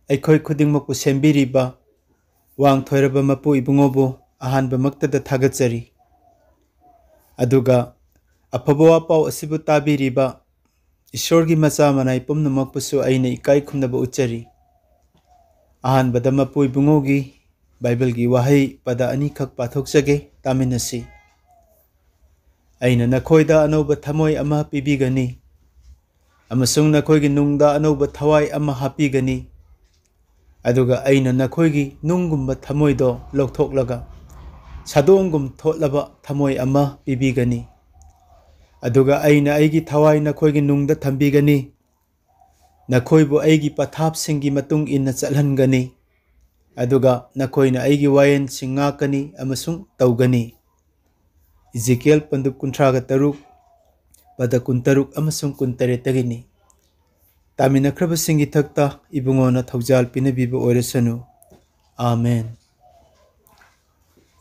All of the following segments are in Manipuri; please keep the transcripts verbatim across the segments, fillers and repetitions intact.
ꯑꯩꯈꯣꯏ ꯈꯨꯗꯤꯡꯃꯛꯄꯨ ꯁꯦꯝꯕꯤꯔꯤꯕ ꯋꯥꯡ ꯊꯣꯏꯔꯕ ꯃꯄꯨ ꯏꯕꯨꯡꯉꯣꯕꯨ ꯑꯍꯥꯟꯕꯃꯛꯇꯗ ꯊꯥꯒꯠꯆꯔꯤ꯫ ꯑꯗꯨꯒ ꯑꯐꯕ ꯋꯥꯄꯥꯎ ꯑꯁꯤꯕꯨ ꯇꯥꯕꯤꯔꯤꯕ ꯏꯁꯣꯔꯒꯤ ꯃꯆꯥ ꯃꯅꯥꯏ ꯄꯨꯝꯅꯃꯛꯄꯨꯁꯨ ꯑꯩꯅ ꯏꯀꯥꯏ ꯈꯨꯝꯅꯕ ꯎꯠꯆꯔꯤ꯫ ꯑꯍꯥꯟꯕꯗ ꯃꯄꯨ ꯏꯕꯨꯡꯉꯣꯒꯤ ꯕꯥꯏꯕꯜꯒꯤ ꯋꯥꯍꯩ ꯄꯗ ꯑꯅꯤꯈꯛ ꯄꯥꯊꯣꯛꯆꯒꯦ, ꯇꯥꯃꯤꯟꯅꯁꯤ꯫ "ꯑꯩꯅ ꯅꯈꯣꯏꯗ ꯑꯅꯧꯕ ꯊꯃꯣꯏ ꯑꯃ ꯄꯤꯕꯤꯒꯅꯤ, ꯑꯃꯁꯨꯡ ꯅꯈꯣꯏꯒꯤ ꯅꯨꯡꯗ ꯑꯅꯧꯕ ꯊꯋꯥꯏ ꯑꯃ ꯍꯥꯞꯄꯤꯒꯅꯤ, ꯑꯗꯨꯒ ꯑꯩꯅ ꯅꯈꯣꯏꯒꯤ ꯅꯨꯡꯒꯨꯝꯕ ꯊꯃꯣꯏꯗꯣ ꯂꯧꯊꯣꯛꯂꯒ ꯁꯥꯗꯣꯡꯒꯨꯝ ꯊꯣꯠꯂꯕ ꯊꯃꯣꯏ ꯑꯃ ꯄꯤꯕꯤꯒꯅꯤ꯫ ꯑꯗꯨꯒ ꯑꯩꯅ ꯑꯩꯒꯤ ꯊꯋꯥꯏ ꯅꯈꯣꯏꯒꯤ ꯅꯨꯡꯗ ꯊꯝꯕꯤꯒꯅꯤ, ꯅꯈꯣꯏꯕꯨ ꯑꯩꯒꯤ ꯄꯊꯥꯞꯁꯤꯡꯒꯤ ꯃꯇꯨꯡ ꯏꯟꯅ ꯆꯠꯍꯟꯒꯅꯤ, ꯑꯗꯨꯒ ꯅꯈꯣꯏꯅ ꯑꯩꯒꯤ ꯋꯥꯌꯦꯜꯁꯤꯡ ꯉꯥꯛꯀꯅꯤ ꯑꯃꯁꯨꯡ ꯇꯧꯒꯅꯤ"꯫ ꯏꯖꯤꯀꯦꯜ ꯄꯟꯗꯨꯞ ꯀꯨꯟꯊ꯭ꯔꯥꯒ ꯇꯔꯨꯛ, ꯄꯗ ꯀꯨꯟꯇꯔꯨꯛ ꯑꯃꯁꯨꯡ ꯀꯨꯟꯇꯔꯦꯠꯇꯒꯤꯅꯤ꯫ ꯇꯥꯃꯤꯟꯅꯈ꯭ꯔꯕꯁꯤꯡꯒꯤ ꯊꯛꯇ ꯏꯕꯨꯡꯉꯣꯅ ꯊꯧꯖꯥꯜ ꯄꯤꯅꯕꯤꯕ ꯑꯣꯏꯔꯁꯅꯨ꯫ ꯑꯥꯃꯦꯟ꯫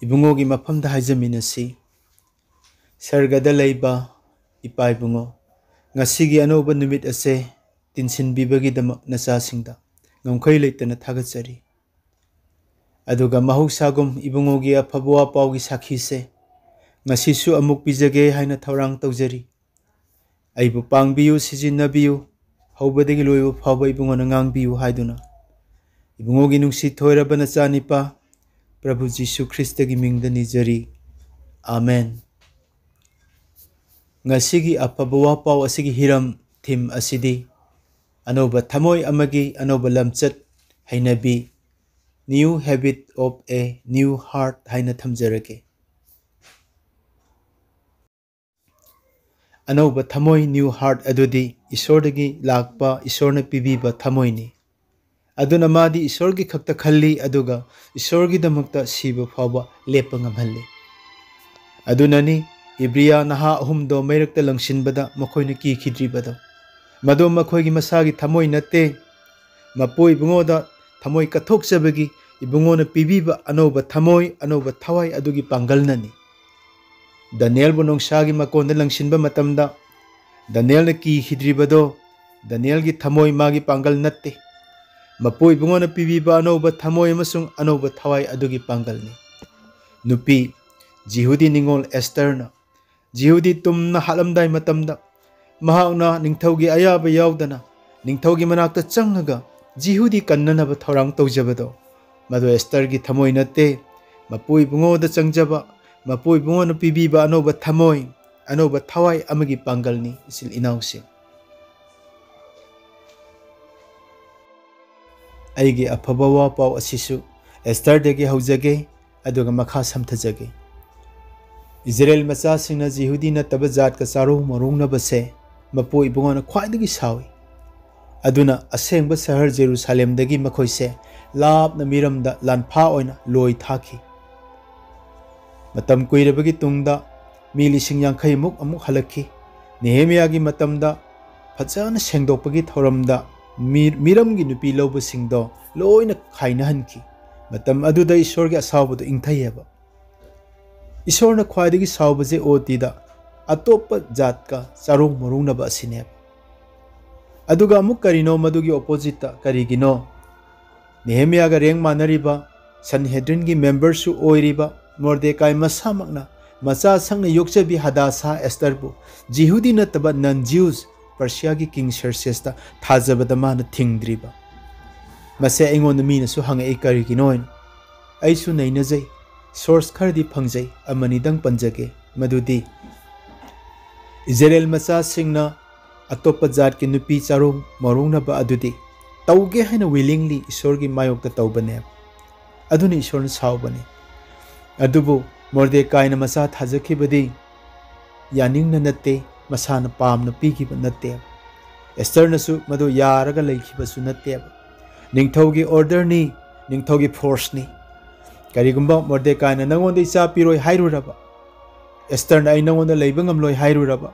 ꯏꯕꯨꯡꯉꯣꯒꯤ ꯃꯐꯝꯗ ꯍꯥꯏꯖꯃꯤꯟꯅꯁꯤ꯫ ꯁꯔꯒꯗ ꯂꯩꯕ ꯏꯄꯥ ꯏꯕꯨꯡꯉꯣ, ꯉꯁꯤꯒꯤ ꯑꯅꯧꯕ ꯅꯨꯃꯤꯠ ꯑꯁꯦ ꯇꯤꯟꯁꯤꯟꯕꯤꯕꯒꯤꯗꯃꯛ ꯅꯆꯥꯁꯤꯡꯗ ꯉꯝꯈꯩ ꯂꯩꯇꯅ ꯊꯥꯒꯠꯆꯔꯤ꯫ ꯑꯗꯨꯒ ꯃꯍꯧꯁꯥꯒꯨꯝ ꯏꯕꯨꯡꯉꯣꯒꯤ ꯑꯐꯕ ꯋꯥ ꯄꯥꯎꯒꯤ ꯁꯥꯈꯤꯁꯦ ꯉꯁꯤꯁꯨ ꯑꯃꯨꯛ ꯄꯤꯖꯒꯦ ꯍꯥꯏꯅ ꯊꯧꯔꯥꯡ ꯇꯧꯖꯔꯤ꯫ "ꯑꯩꯕꯨ ꯄꯥꯡꯕꯤꯌꯨ, ꯁꯤꯖꯤꯟꯅꯕꯤꯌꯨ, ꯍꯧꯕꯗꯒꯤ ꯂꯣꯏꯕ ꯐꯥꯎꯕ ꯏꯕꯨꯡꯉꯣꯅ ꯉꯥꯡꯕꯤꯌꯨ" ꯍꯥꯏꯗꯨꯅ ꯏꯕꯨꯡꯉꯣꯒꯤ ꯅꯨꯡꯁꯤ ꯊꯣꯏꯔꯕ ꯅꯆꯥꯅꯤꯄꯥ ꯄ꯭ꯔꯚꯨ ꯖꯤꯁꯨ ꯈ꯭ꯔꯤꯁꯇꯒꯤ ꯃꯤꯡꯗ ꯅꯤꯖꯔꯤ꯫ ꯑꯥꯃꯦꯟ꯫ ꯉꯁꯤꯒꯤ ꯑꯐꯕ ꯋꯥꯄꯥꯎ ꯑꯁꯤꯒꯤ ꯍꯤꯔꯝ, ꯊꯤꯝ ꯑꯁꯤꯗꯤ ꯑꯅꯧꯕ ꯊꯃꯣꯏ ꯑꯃꯒꯤ ꯑꯅꯧꯕ ꯂꯝꯆꯠ, ꯍꯩꯅꯕꯤ, New Habit of a New Heart ꯍꯥꯏꯅ ꯊꯝꯖꯔꯒꯦ꯫ ꯑꯅꯧꯕ ꯊꯃꯣꯏ, new heart, ꯑꯗꯨꯗꯤ ꯏꯁꯣꯔꯗꯒꯤ ꯂꯥꯛꯄ, ꯏꯁꯣꯔꯅ ꯄꯤꯕꯤꯕ ꯊꯃꯣꯏꯅꯤ꯫ ꯑꯗꯨꯅ ꯃꯥꯗꯤ ꯏꯁꯣꯔꯒꯤ ꯈꯛꯇ ꯈꯜꯂꯤ, ꯑꯗꯨꯒ ꯏꯁꯣꯔꯒꯤꯗꯃꯛꯇ ꯁꯤꯕ ꯐꯥꯎꯕ ꯂꯦꯞꯄ ꯉꯝꯍꯜꯂꯤ꯫ ꯑꯗꯨꯅꯅꯤ ꯏꯕ꯭ꯔꯤꯌꯥ ꯅꯍꯥ ꯑꯍꯨꯝꯗꯣ ꯃꯩꯔꯛꯇ ꯂꯪꯁꯤꯟꯕꯗ ꯃꯈꯣꯏꯅ ꯀꯤꯈꯤꯗ꯭ꯔꯤꯕꯗꯣ꯫ ꯃꯗꯨ ꯃꯈꯣꯏꯒꯤ ꯃꯁꯥꯒꯤ ꯊꯃꯣꯏ ꯅꯠꯇꯦ꯫ ꯃꯄꯨ ꯏꯕꯨꯡꯉꯣꯗ ꯊꯃꯣꯏ ꯀꯠꯊꯣꯛꯆꯕꯒꯤ ꯏꯕꯨꯡꯉꯣꯅ ꯄꯤꯕꯤꯕ ꯑꯅꯧꯕ ꯊꯃꯣꯏ, ꯑꯅꯧꯕ ꯊꯋꯥꯏ ꯑꯗꯨꯒꯤ ꯄꯥꯡꯒꯜꯅꯅꯤ꯫ ꯗꯥꯅꯤꯌꯦꯜꯕꯨ ꯅꯣꯡꯁꯥꯒꯤ ꯃꯀꯣꯟꯗ ꯂꯪꯁꯤꯟꯕ ꯃꯇꯝꯗ ꯗꯥꯅꯤꯌꯦꯜꯅ ꯀꯤꯈꯤꯗ꯭ꯔꯤꯕꯗꯣ ꯗꯥꯅꯤꯌꯦꯜꯒꯤ ꯊꯃꯣꯏ, ꯃꯥꯒꯤ ꯄꯥꯡꯒꯜ ꯅꯠꯇꯦ꯫ ꯃꯄꯨ ꯏꯕꯨꯡꯉꯣꯅ ꯄꯤꯕꯤꯕ ꯑꯅꯧꯕ ꯊꯃꯣꯏ ꯑꯃꯁꯨꯡ ꯑꯅꯧꯕ ꯊꯋꯥꯏ ꯑꯗꯨꯒꯤ ꯄꯥꯡꯒꯜꯅꯤ꯫ ꯅꯨꯄꯤ, ꯖꯤꯍꯨꯗꯤ ꯅꯤꯉꯣꯜ ꯑꯦꯁꯇꯔꯅ ꯖꯤꯍꯨꯗꯤ ꯇꯨꯝꯅ ꯍꯥꯠꯂꯝꯗꯥꯏ ꯃꯇꯝꯗ, ꯃꯍꯥꯛꯅ ꯅꯤꯡꯊꯧꯒꯤ ꯑꯌꯥꯕ ꯌꯥꯎꯗꯅ ꯅꯤꯡꯊꯧꯒꯤ ꯃꯅꯥꯛꯇ ꯆꯪꯂꯒ ꯖꯤꯍꯨꯗꯤ ꯀꯟꯅꯅꯕ ꯊꯧꯔꯥꯡ ꯇꯧꯖꯕꯗꯣ, ꯃꯗꯨ ꯑꯦꯁꯇꯔꯒꯤ ꯊꯃꯣꯏ ꯅꯠꯇꯦ, ꯃꯄꯨ ꯏꯕꯨꯡꯉꯣꯗ ꯆꯪꯖꯕ, ꯃꯄꯨ ꯏꯕꯨꯡꯉꯣꯅ ꯄꯤꯕꯤꯕ ꯑꯅꯧꯕ ꯊꯃꯣꯏ, ꯑꯅꯧꯕ ꯊꯋꯥꯏ ꯑꯃꯒꯤ ꯄꯥꯡꯒꯜꯅꯤ, ꯏꯆꯤꯜ ꯏꯅꯥꯎꯁꯤꯡ꯫ ꯑꯩꯒꯤ ꯑꯐꯕ ꯋꯥ ꯄꯥꯎ ꯑꯁꯤꯁꯨ ꯑꯦꯁꯇꯔꯗꯒꯤ ꯍꯧꯖꯒꯦ, ꯑꯗꯨꯒ ꯃꯈꯥ ꯁꯝꯊꯖꯒꯦ꯫ ꯏꯖꯔꯦꯜ ꯃꯆꯥꯁꯤꯡꯅ ꯖꯤꯍꯨꯗꯤ ꯅꯠꯇꯕ ꯖꯥꯠꯀ ꯆꯥꯔꯣꯡ ꯃꯔꯣꯡꯅꯕꯁꯦ ꯃꯄꯨ ꯏꯕꯨꯡꯉꯣꯅ ꯈ꯭ꯋꯥꯏꯗꯒꯤ ꯁꯥꯎꯏ꯫ ꯑꯗꯨꯅ ꯑꯁꯦꯡꯕ ꯁꯍꯔ ꯖꯦꯔꯨꯁꯥꯂꯦꯝꯗꯒꯤ ꯃꯈꯣꯏꯁꯦ ꯂꯥꯞꯅ ꯃꯤꯔꯝꯗ ꯂꯥꯟꯐꯥ ꯑꯣꯏꯅ ꯂꯣꯏ ꯊꯥꯈꯤ꯫ ꯃꯇꯝ ꯀꯨꯏꯔꯕꯒꯤ ꯇꯨꯡꯗ ꯃꯤ ꯂꯤꯁꯤꯡ ꯌꯥꯡꯈꯩꯃꯨꯛ ꯑꯃꯨꯛ ꯍꯜꯂꯛꯈꯤ꯫ ꯅꯦꯍꯦꯃꯤꯌꯥꯒꯤ ꯃꯇꯝꯗ ꯐꯖꯅ ꯁꯦꯡꯗꯣꯛꯄꯒꯤ ꯊꯧꯔꯝꯗ ꯃꯤ-, ꯃꯤꯔꯝꯒꯤ ꯅꯨꯄꯤ ꯂꯧꯕꯁꯤꯡꯗꯣ ꯂꯣꯏꯅ ꯈꯥꯏꯅꯍꯟꯈꯤ꯫ ꯃꯇꯝ ꯑꯗꯨꯗ ꯏꯁꯣꯔꯒꯤ ꯑꯁꯥꯎꯕꯗꯨ ꯏꯪꯊꯩ ꯍꯥꯏꯕ꯫ ꯏꯁꯣꯔꯅ ꯈ꯭ꯋꯥꯏꯗꯒꯤ ꯁꯥꯎꯕꯁꯦ ꯑꯣ ꯇꯤꯗ ꯑꯇꯣꯞꯄ ꯖꯥꯠꯀ ꯆꯥꯔꯣꯡ ꯃꯔꯣꯡꯅꯕ ꯑꯁꯤꯅꯦꯕ꯫ ꯑꯗꯨꯒ ꯑꯃꯨꯛ ꯀꯔꯤꯅꯣ ꯃꯗꯨꯒꯤ ꯑꯣꯄꯣꯖꯤꯠꯇ? ꯀꯔꯤꯒꯤꯅꯣ? ꯅꯦꯍꯦꯃꯤꯌꯥꯒ ꯔꯦꯡ ꯃꯥꯟꯅꯔꯤꯕ, ꯁꯟꯍꯦꯗ꯭ꯔꯤꯟꯒꯤ ꯃꯦꯝꯕꯔꯁꯨ ꯑꯣꯏꯔꯤꯕ ꯃꯣꯔꯗꯦꯀꯥꯏ ꯃꯁꯥꯃꯛꯅ ꯃꯆꯥ ꯁꯪꯅ ꯌꯣꯛꯆꯕꯤ ꯍꯗꯥꯁꯥ ꯑꯦꯁꯇꯔꯕꯨ ꯖꯤꯍꯨꯗꯤ ꯅꯠꯇꯕ ꯅꯟ ꯖ꯭ꯌꯨꯁ ꯄꯔꯁꯤꯌꯥꯒꯤ ꯀꯤꯡ ꯁꯔꯁꯦꯁꯇ ꯊꯥꯖꯕꯗ ꯃꯥꯅ ꯊꯤꯡꯗ꯭ꯔꯤꯕ꯫ ꯃꯁꯦ ꯑꯩꯉꯣꯟꯗ ꯃꯤꯅꯁꯨ ꯍꯪꯉꯛꯏ ꯀꯔꯤꯒꯤꯅꯣ ꯍꯥꯏꯅ꯫ ꯑꯩꯁꯨ ꯅꯩꯅꯖꯩ, ꯁꯣꯔꯁ ꯈꯔꯗꯤ ꯐꯪꯖꯩ, ꯑꯃꯅꯤꯗꯪ ꯄꯟꯖꯒꯦ, ꯃꯗꯨꯗꯤ ꯏꯖꯔꯦꯜ ꯃꯆꯥꯁꯤꯡꯅ ꯑꯇꯣꯞꯄ ꯖꯥꯠꯀꯤ ꯅꯨꯄꯤ ꯆꯥꯔꯣꯡ ꯃꯔꯣꯡꯅꯕ ꯑꯗꯨꯗꯤ ꯇꯧꯒꯦ ꯍꯥꯏꯅ ꯋꯤꯂꯤꯡꯂꯤ ꯏꯁꯣꯔꯒꯤ ꯃꯥꯌꯣꯛꯇ ꯇꯧꯕꯅꯦ꯫ ꯑꯗꯨꯅ ꯏꯁꯣꯔꯅ ꯁꯥꯎꯕꯅꯤ꯫ ꯑꯗꯨꯕꯨ ꯃꯣꯔꯗꯦꯀꯥꯏꯅ ꯃꯆꯥ ꯊꯥꯖꯈꯤꯕꯗꯤ ꯌꯥꯅꯤꯡꯅ ꯅꯠꯇꯦ, ꯃꯁꯥꯅ ꯄꯥꯝꯅ ꯄꯤꯈꯤꯕ ꯅꯠꯇꯦ꯫ ꯑꯦꯁꯇꯔꯅꯁꯨ ꯃꯗꯨ ꯌꯥꯔꯒ ꯂꯩꯈꯤꯕꯁꯨ ꯅꯠꯇꯦꯕ꯫ ꯅꯤꯡꯊꯧꯒꯤ ꯑꯣꯔꯗꯔꯅꯤ, ꯅꯤꯡꯊꯧꯒꯤ ꯐꯣꯔꯁꯅꯤ꯫ ꯀꯔꯤꯒꯨꯝꯕ ꯃꯣꯔꯗꯦꯀꯥꯏꯅ ꯅꯪꯉꯣꯟꯗ ꯏꯆꯥ ꯄꯤꯔꯣꯏ ꯍꯥꯏꯔꯨꯔꯕ, ꯑꯦꯁꯇꯔꯅ "ꯑꯩ ꯅꯪꯉꯣꯟꯗ ꯂꯩꯕ ꯉꯝꯂꯣꯏ" ꯍꯥꯏꯔꯨꯔꯕ,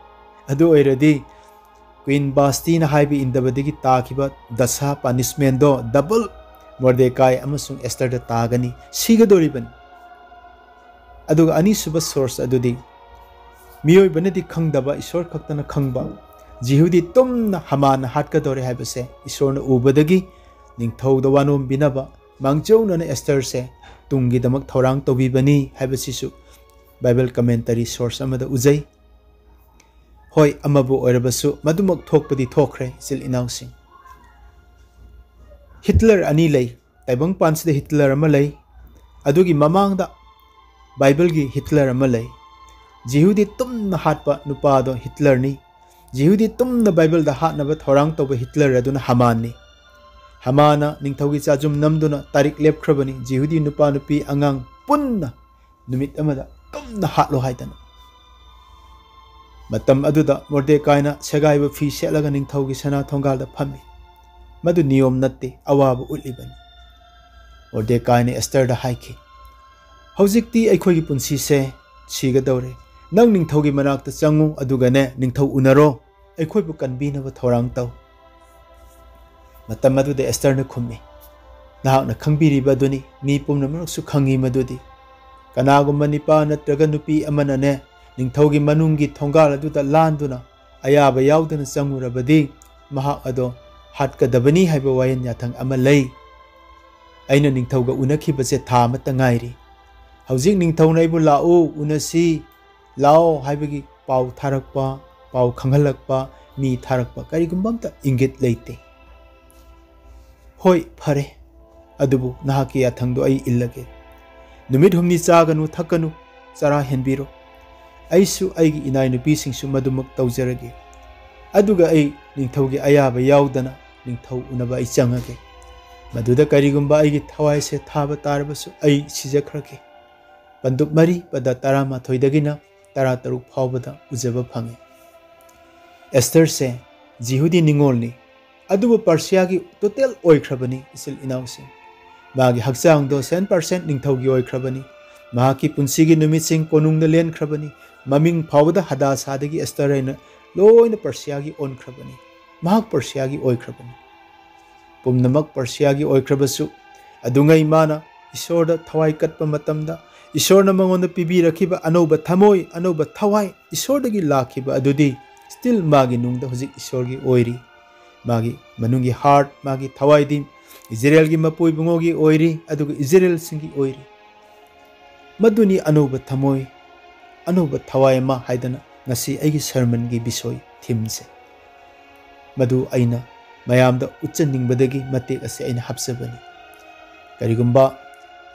ꯑꯗꯨ ꯑꯣꯏꯔꯗꯤ ꯀ꯭ꯋꯤꯟ ꯕꯥꯁꯇꯤꯅ ꯍꯥꯏꯕ ꯏꯟꯗꯕꯗꯒꯤ ꯇꯥꯈꯤꯕ ꯗꯁꯥ, ꯄꯥꯅꯤꯁꯃꯦꯟꯗꯣ ꯗꯕꯜ ꯃꯣꯔꯗꯦꯀꯥꯏ ꯑꯃꯁꯨꯡ ꯑꯦꯁꯇꯔꯗ ꯇꯥꯒꯅꯤ, ꯁꯤꯒꯗꯧꯔꯤꯕꯅꯤ꯫ ꯑꯗꯨꯒ ꯑꯅꯤꯁꯨꯕ ꯁꯣꯔꯁ ꯑꯗꯨꯗꯤ ꯃꯤꯑꯣꯏꯕꯅꯗꯤ ꯈꯪꯗꯕ, ꯏꯁꯣꯔ ꯈꯛꯇꯅ ꯈꯪꯕ, ꯖꯤꯍꯨꯗꯤ ꯇꯨꯝꯅ ꯍꯃꯥꯟꯅ ꯍꯥꯠꯀꯗꯧꯔꯦ ꯍꯥꯏꯕꯁꯦ ꯏꯁꯣꯔꯅ ꯎꯕꯗꯒꯤ ꯅꯤꯡꯊꯧꯗ ꯋꯥꯅꯣꯝꯕꯤꯅꯕ ꯃꯥꯡꯖꯧꯅꯅ ꯑꯦꯁꯇꯔꯁꯦ ꯇꯨꯡꯒꯤꯗꯃꯛ ꯊꯧꯔꯥꯡ ꯇꯧꯕꯤꯕꯅꯤ ꯍꯥꯏꯕꯁꯤꯁꯨ ꯕꯥꯏꯕꯜ ꯀꯃꯦꯟꯇꯔꯤ ꯁꯣꯔꯁ ꯑꯃꯗ ꯎꯖꯩ꯫ ꯍꯣꯏ, ꯑꯃꯕꯨ ꯑꯣꯏꯔꯕꯁꯨ ꯃꯗꯨꯃꯛ ꯊꯣꯛꯄꯗꯤ ꯊꯣꯛꯈ꯭ꯔꯦ, ꯏꯆꯤꯜ ꯏꯅꯥꯎꯁꯤꯡ꯫ ꯍꯤꯠꯂꯔ ꯑꯅꯤ ꯂꯩ꯫ ꯇꯥꯏꯕꯪꯄꯥꯟꯁꯤꯗ ꯍꯤꯠꯂꯔ ꯑꯃ ꯂꯩ꯫ ꯑꯗꯨꯒꯤ ꯃꯃꯥꯡꯗ ꯕꯥꯏꯕꯜꯒꯤ ꯍꯤꯠꯂꯔ ꯑꯃ ꯂꯩ꯫ ꯖꯤꯍꯨꯗꯤ ꯇꯨꯝꯅ ꯍꯥꯠꯄ ꯅꯨꯄꯥꯗꯣ ꯍꯤꯠꯂꯔꯅꯤ꯫ ꯖꯤꯍꯨꯗꯤ ꯇꯨꯝꯅ ꯕꯥꯏꯕꯜꯗ ꯍꯥꯠꯅꯕ ꯊꯧꯔꯥꯡ ꯇꯧꯕ ꯍꯤꯠꯂꯔ ꯑꯗꯨꯅ ꯍꯥꯃꯥꯟꯅꯤ꯫ ꯍꯥꯃꯥꯟꯅ ꯅꯤꯡꯊꯧꯒꯤ ꯆꯥꯖꯨꯝ ꯅꯝꯗꯨꯅ ꯇꯥꯔꯤꯛ ꯂꯦꯞꯈ꯭ꯔꯕꯅꯤ, ꯖꯤꯍꯨꯗꯤ ꯅꯨꯄꯥ ꯅꯨꯄꯤ ꯑꯉꯥꯡ ꯄꯨꯟꯅ ꯅꯨꯃꯤꯠ ꯑꯃꯗ ꯇꯨꯝꯅ ꯍꯥꯠꯂꯣ ꯍꯥꯏꯗꯅ꯫ ꯃꯇꯝ ꯑꯗꯨꯗ ꯃꯣꯔꯗꯦꯀꯥꯏꯅ ꯁꯦꯒꯥꯏꯕ ꯐꯤ ꯁꯦꯠꯂꯒ ꯅꯤꯡꯊꯧꯒꯤ ꯁꯅꯥ ꯊꯣꯡꯒꯥꯜꯗ ꯐꯝꯃꯤ꯫ ꯃꯗꯨ ꯅꯤꯌꯣꯝ ꯅꯠꯇꯦ, ꯑꯋꯥꯕ ꯎꯠꯂꯤꯕꯅꯤ꯫ ꯃꯣꯔꯗꯦꯀꯥꯏꯅ ꯑꯦꯁꯇꯔꯗ ꯍꯥꯏꯈꯤ, "ꯍꯧꯖꯤꯛꯇꯤ ꯑꯩꯈꯣꯏꯒꯤ ꯄꯨꯟꯁꯤꯁꯦ ꯁꯤꯒꯗꯧꯔꯦ꯫ ꯅꯪ ꯅꯤꯡꯊꯧꯒꯤ ꯃꯅꯥꯛꯇ ꯆꯪꯉꯨ, ꯑꯗꯨꯒꯅꯦ ꯅꯤꯡꯊꯧ ꯎꯅꯔꯣ, ꯑꯩꯈꯣꯏꯕꯨ ꯀꯟꯕꯤꯅꯕ ꯊꯧꯔꯥꯡ ꯇꯧ"꯫ ꯃꯇꯝ ꯑꯗꯨꯗ ꯑꯦꯁꯇꯔꯅ ꯈꯨꯝꯃꯤ, "ꯅꯍꯥꯛꯅ ꯈꯪꯕꯤꯔꯤꯕ ꯑꯗꯨꯅꯤ, ꯃꯤ ꯄꯨꯝꯅꯃꯛꯁꯨ ꯈꯪꯉꯤ ꯃꯗꯨꯗꯤ꯫ ꯀꯅꯥꯒꯨꯝꯕ ꯅꯤꯄꯥ ꯅꯠꯇ꯭ꯔꯒ ꯅꯨꯄꯤ ꯑꯃꯅꯅꯦ ꯅꯤꯡꯊꯧꯒꯤ ꯃꯅꯨꯡꯒꯤ ꯊꯣꯡꯒꯥꯜ ꯑꯗꯨꯗ ꯂꯥꯟꯗꯨꯅ ꯑꯌꯥꯕ ꯌꯥꯎꯗꯅ ꯆꯪꯉꯨꯔꯕꯗꯤ ꯃꯍꯥꯛ ꯑꯗꯣ ꯍꯥꯠꯀꯗꯕꯅꯤ ꯍꯥꯏꯕ ꯋꯥꯌꯦꯟ ꯌꯥꯊꯪ ꯑꯃ ꯂꯩ꯫ ꯑꯩꯅ ꯅꯤꯡꯊꯧꯒ ꯎꯅꯈꯤꯕꯁꯦ ꯊꯥ ꯑꯃꯠꯇ ꯉꯥꯏꯔꯤ꯫ ꯍꯧꯖꯤꯛ ꯅꯤꯡꯊꯧꯅ ꯑꯩꯕꯨ 'ꯂꯥꯛꯎ, ꯎꯅꯁꯤ, ꯂꯥꯛꯑꯣ' ꯍꯥꯏꯕꯒꯤ ꯄꯥꯎ ꯊꯥꯔꯛꯄ, ꯄꯥꯎ ꯈꯪꯍꯜꯂꯛꯄ, ꯃꯤ ꯊꯥꯔꯛꯄ ꯀꯔꯤꯒꯨꯝꯕ ꯑꯝꯇ ꯏꯪꯒꯤꯠ ꯂꯩꯇꯦ"꯫ "ꯍꯣꯏ, ꯐꯔꯦ, ꯑꯗꯨꯕꯨ ꯅꯍꯥꯛꯀꯤ ꯌꯥꯊꯪꯗꯣ ꯑꯩ ꯏꯜꯂꯒꯦ꯫ ꯅꯨꯃꯤꯠ ꯍꯨꯝꯅꯤ ꯆꯥꯒꯅꯨ ꯊꯛꯀꯅꯨ, ꯆꯔꯥ ꯍꯦꯟꯕꯤꯔꯣ꯫ ꯑꯩꯁꯨ ꯑꯩꯒꯤ ꯏꯅꯥꯏ ꯅꯨꯄꯤꯁꯤꯡꯁꯨ ꯃꯗꯨꯃꯛ ꯇꯧꯖꯔꯒꯦ꯫ ꯑꯗꯨꯒ ꯑꯩ ꯅꯤꯡꯊꯧꯒꯤ ꯑꯌꯥꯕ ꯌꯥꯎꯗꯅ ꯅꯤꯡꯊꯧ ꯎꯅꯕ ꯑꯩ ꯆꯪꯉꯒꯦ꯫ ꯃꯗꯨꯗ ꯀꯔꯤꯒꯨꯝꯕ ꯑꯩꯒꯤ ꯊꯋꯥꯏꯁꯦ ꯊꯥꯕ ꯇꯥꯔꯕꯁꯨ ꯑꯩ ꯁꯤꯖꯈ꯭ꯔꯒꯦ"꯫ ꯄꯟꯗꯨꯞ ꯃꯔꯤ, ꯄꯗ ꯇꯔꯥꯃꯥꯊꯣꯏꯗꯒꯤꯅ ꯇꯔꯥꯇꯔꯨꯛ ꯐꯥꯎꯕꯗ ꯎꯖꯕ ꯐꯪꯉꯤ꯫ ꯑꯦꯁꯇꯔꯁꯦ ꯖꯤꯍꯨꯗꯤ ꯅꯤꯉꯣꯜꯅꯤ, ꯑꯗꯨꯕꯨ ꯄꯔꯁꯤꯌꯥꯒꯤ ꯇꯣꯇꯦꯜ ꯑꯣꯏꯈ꯭ꯔꯕꯅꯤ, ꯏꯆꯤꯜ ꯏꯅꯥꯎꯁꯤꯡ꯫ ꯃꯥꯒꯤ ꯍꯛꯆꯥꯡꯗꯣ ꯁꯦꯟ ꯄꯥꯔꯁꯦꯟ ꯅꯤꯡꯊꯧꯒꯤ ꯑꯣꯏꯈ꯭ꯔꯕꯅꯤ꯫ ꯃꯍꯥꯛꯀꯤ ꯄꯨꯟꯁꯤꯒꯤ ꯅꯨꯃꯤꯠꯁꯤꯡ ꯀꯣꯅꯨꯡꯗ ꯂꯦꯟꯈ꯭ꯔꯕꯅꯤ꯫ ꯃꯃꯤꯡ ꯐꯥꯎꯕꯗ ꯍꯗꯥꯁꯥꯗꯒꯤ ꯑꯦꯁꯇꯔ ꯍꯥꯏꯅ ꯂꯣꯏꯅ ꯄꯔꯁꯤꯌꯥꯒꯤ ꯑꯣꯟꯈ꯭ꯔꯕꯅꯤ꯫ ꯃꯍꯥꯛ ꯄꯔꯁꯤꯌꯥꯒꯤ ꯑꯣꯏꯈ꯭ꯔꯕꯅꯤ꯫ ꯄꯨꯝꯅꯃꯛ ꯄꯔꯁꯤꯌꯥꯒꯤ ꯑꯣꯏꯈ꯭ꯔꯕꯁꯨ, ꯑꯗꯨꯉꯩ ꯃꯥꯅ ꯏꯁꯣꯔꯗ ꯊꯋꯥꯏ ꯀꯠꯄ ꯃꯇꯝꯗ, ꯏꯁꯣꯔꯅ ꯃꯉꯣꯟꯗ ꯄꯤꯕꯤꯔꯛꯈꯤꯕ ꯑꯅꯧꯕ ꯊꯃꯣꯏ, ꯑꯅꯧꯕ ꯊꯋꯥꯏ, ꯏꯁꯣꯔꯗꯒꯤ ꯂꯥꯛꯈꯤꯕ ꯑꯗꯨꯗꯤ still ꯃꯥꯒꯤ ꯅꯨꯡꯗ ꯍꯧꯖꯤꯛ ꯏꯁꯣꯔꯒꯤ ꯑꯣꯏꯔꯤ꯫ ꯃꯥꯒꯤ ꯃꯅꯨꯡꯒꯤ heart, ꯃꯥꯒꯤ ꯊꯋꯥꯏꯗꯤ ꯏꯖꯔꯦꯜꯒꯤ ꯃꯄꯨ ꯏꯕꯨꯡꯉꯣꯒꯤ ꯑꯣꯏꯔꯤ, ꯑꯗꯨꯒ ꯏꯖꯔꯦꯜꯁꯤꯡꯒꯤ ꯑꯣꯏꯔꯤ꯫ ꯃꯗꯨꯅꯤ ꯑꯅꯧꯕ ꯊꯃꯣꯏ, ꯑꯅꯧꯕ ꯊꯋꯥꯏ ꯑꯃ ꯍꯥꯏꯗꯅ ꯉꯁꯤ ꯑꯩꯒꯤ ꯁꯔꯃꯟꯒꯤ ꯕꯤꯁꯣꯏ, ꯊꯤꯝꯁꯦ꯫ ꯃꯗꯨ ꯑꯩꯅ ꯃꯌꯥꯝꯗ ꯎꯠꯆꯅꯤꯡꯕꯗꯒꯤ ꯃꯇꯦꯛ ꯑꯁꯤ ꯑꯩꯅ ꯍꯥꯞꯆꯕꯅꯤ꯫ ꯀꯔꯤꯒꯨꯝꯕ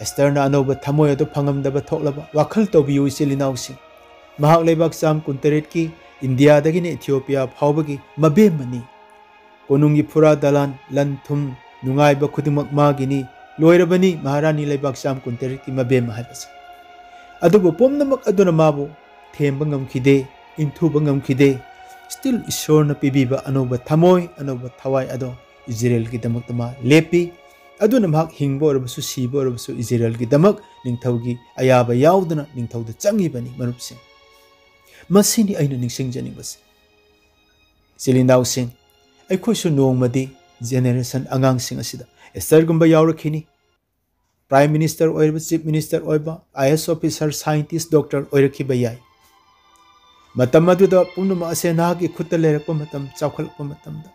ꯑꯦꯁꯇꯔꯅ ꯑꯅꯧꯕ ꯊꯃꯣꯏ ꯑꯗꯨ ꯐꯪꯉꯝꯗꯕ ꯊꯣꯛꯂꯕ, ꯋꯥꯈꯜ ꯇꯧꯕꯤꯌꯨ, ꯏꯆꯤꯜ ꯏꯅꯥꯎꯁꯤꯡ꯫ ꯃꯍꯥꯛ ꯂꯩꯕꯥꯛ ꯆꯥꯝ ꯀꯨꯟꯇꯔꯦꯠꯀꯤ, ꯏꯟꯗꯤꯌꯥꯗꯒꯤꯅ ꯏꯊꯤꯑꯣꯄꯤꯌꯥ ꯐꯥꯎꯕꯒꯤ ꯃꯕꯦꯝꯃꯅꯤ꯫ ꯀꯣꯅꯨꯡꯒꯤ ꯐꯨꯔꯥ ꯗꯂꯥꯟ, ꯂꯟ ꯊꯨꯝ, ꯅꯨꯡꯉꯥꯏꯕ ꯈꯨꯗꯤꯡꯃꯛ ꯃꯥꯒꯤꯅꯤ꯫ ꯂꯣꯏꯔꯕꯅꯤ ꯃꯍꯥꯔꯥꯅꯤ ꯂꯩꯕꯥꯛ ꯆꯥꯝ ꯀꯨꯟꯇꯔꯦꯠꯀꯤ ꯃꯕꯦꯝꯃ ꯍꯥꯏꯕꯁꯦ꯫ ꯑꯗꯨꯕꯨ ꯄꯨꯝꯅꯃꯛ ꯑꯗꯨꯅ ꯃꯥꯕꯨ ꯊꯦꯝꯕ ꯉꯝꯈꯤꯗꯦ, ꯏꯟꯊꯨꯕ ꯉꯝꯈꯤꯗꯦ꯫ Still ꯏꯁꯣꯔꯅ ꯄꯤꯕꯤꯕ ꯑꯅꯧꯕ ꯊꯃꯣꯏ, ꯑꯅꯧꯕ ꯊꯋꯥꯏ ꯑꯗꯣ ꯏꯖꯔꯦꯜꯒꯤꯗꯃꯛꯇ ꯃꯥ ꯂꯦꯞꯄꯤ꯫ ꯑꯗꯨꯅ ꯃꯍꯥꯛ ꯍꯤꯡꯕ ꯑꯣꯏꯔꯕꯁꯨ ꯁꯤꯕ ꯑꯣꯏꯔꯕꯁꯨ ꯏꯖꯔꯦꯜꯒꯤꯗꯃꯛ ꯅꯤꯡꯊꯧꯒꯤ ꯑꯌꯥꯕ ꯌꯥꯎꯗꯅ ꯅꯤꯡꯊꯧꯗ ꯆꯪꯉꯤꯕꯅꯤ, ꯃꯔꯨꯞꯁꯤꯡ꯫ ꯃꯁꯤꯅꯤ ꯑꯩꯅ ꯅꯤꯡꯁꯤꯡꯖꯅꯤꯡꯕꯁꯦ꯫ ꯏꯆꯤꯜ ꯏꯅꯥꯎꯁꯤꯡ, ꯑꯩꯈꯣꯏꯁꯨ ꯅꯣꯡꯃꯗꯤ generation ꯑꯉꯥꯡꯁꯤꯡ ꯑꯁꯤꯗ ꯑꯦꯁꯇꯔꯒꯨꯝꯕ ꯌꯥꯎꯔꯛꯈꯤꯅꯤ꯫ Prime Minister ꯑꯣꯏꯔꯕ, Chief Minister ꯑꯣꯏꯕ, I A S officer, scientist, doctor ꯑꯣꯏꯔꯛꯈꯤꯕ ꯌꯥꯏ꯫ ꯃꯇꯝ ꯑꯗꯨꯗ ꯄꯨꯝꯅꯃꯛ ꯑꯁꯦ ꯅꯍꯥꯛꯀꯤ ꯈꯨꯠꯇ ꯂꯩꯔꯛꯄ ꯃꯇꯝ, ꯆꯥꯎꯈꯠꯂꯛꯄ ꯃꯇꯝꯗ,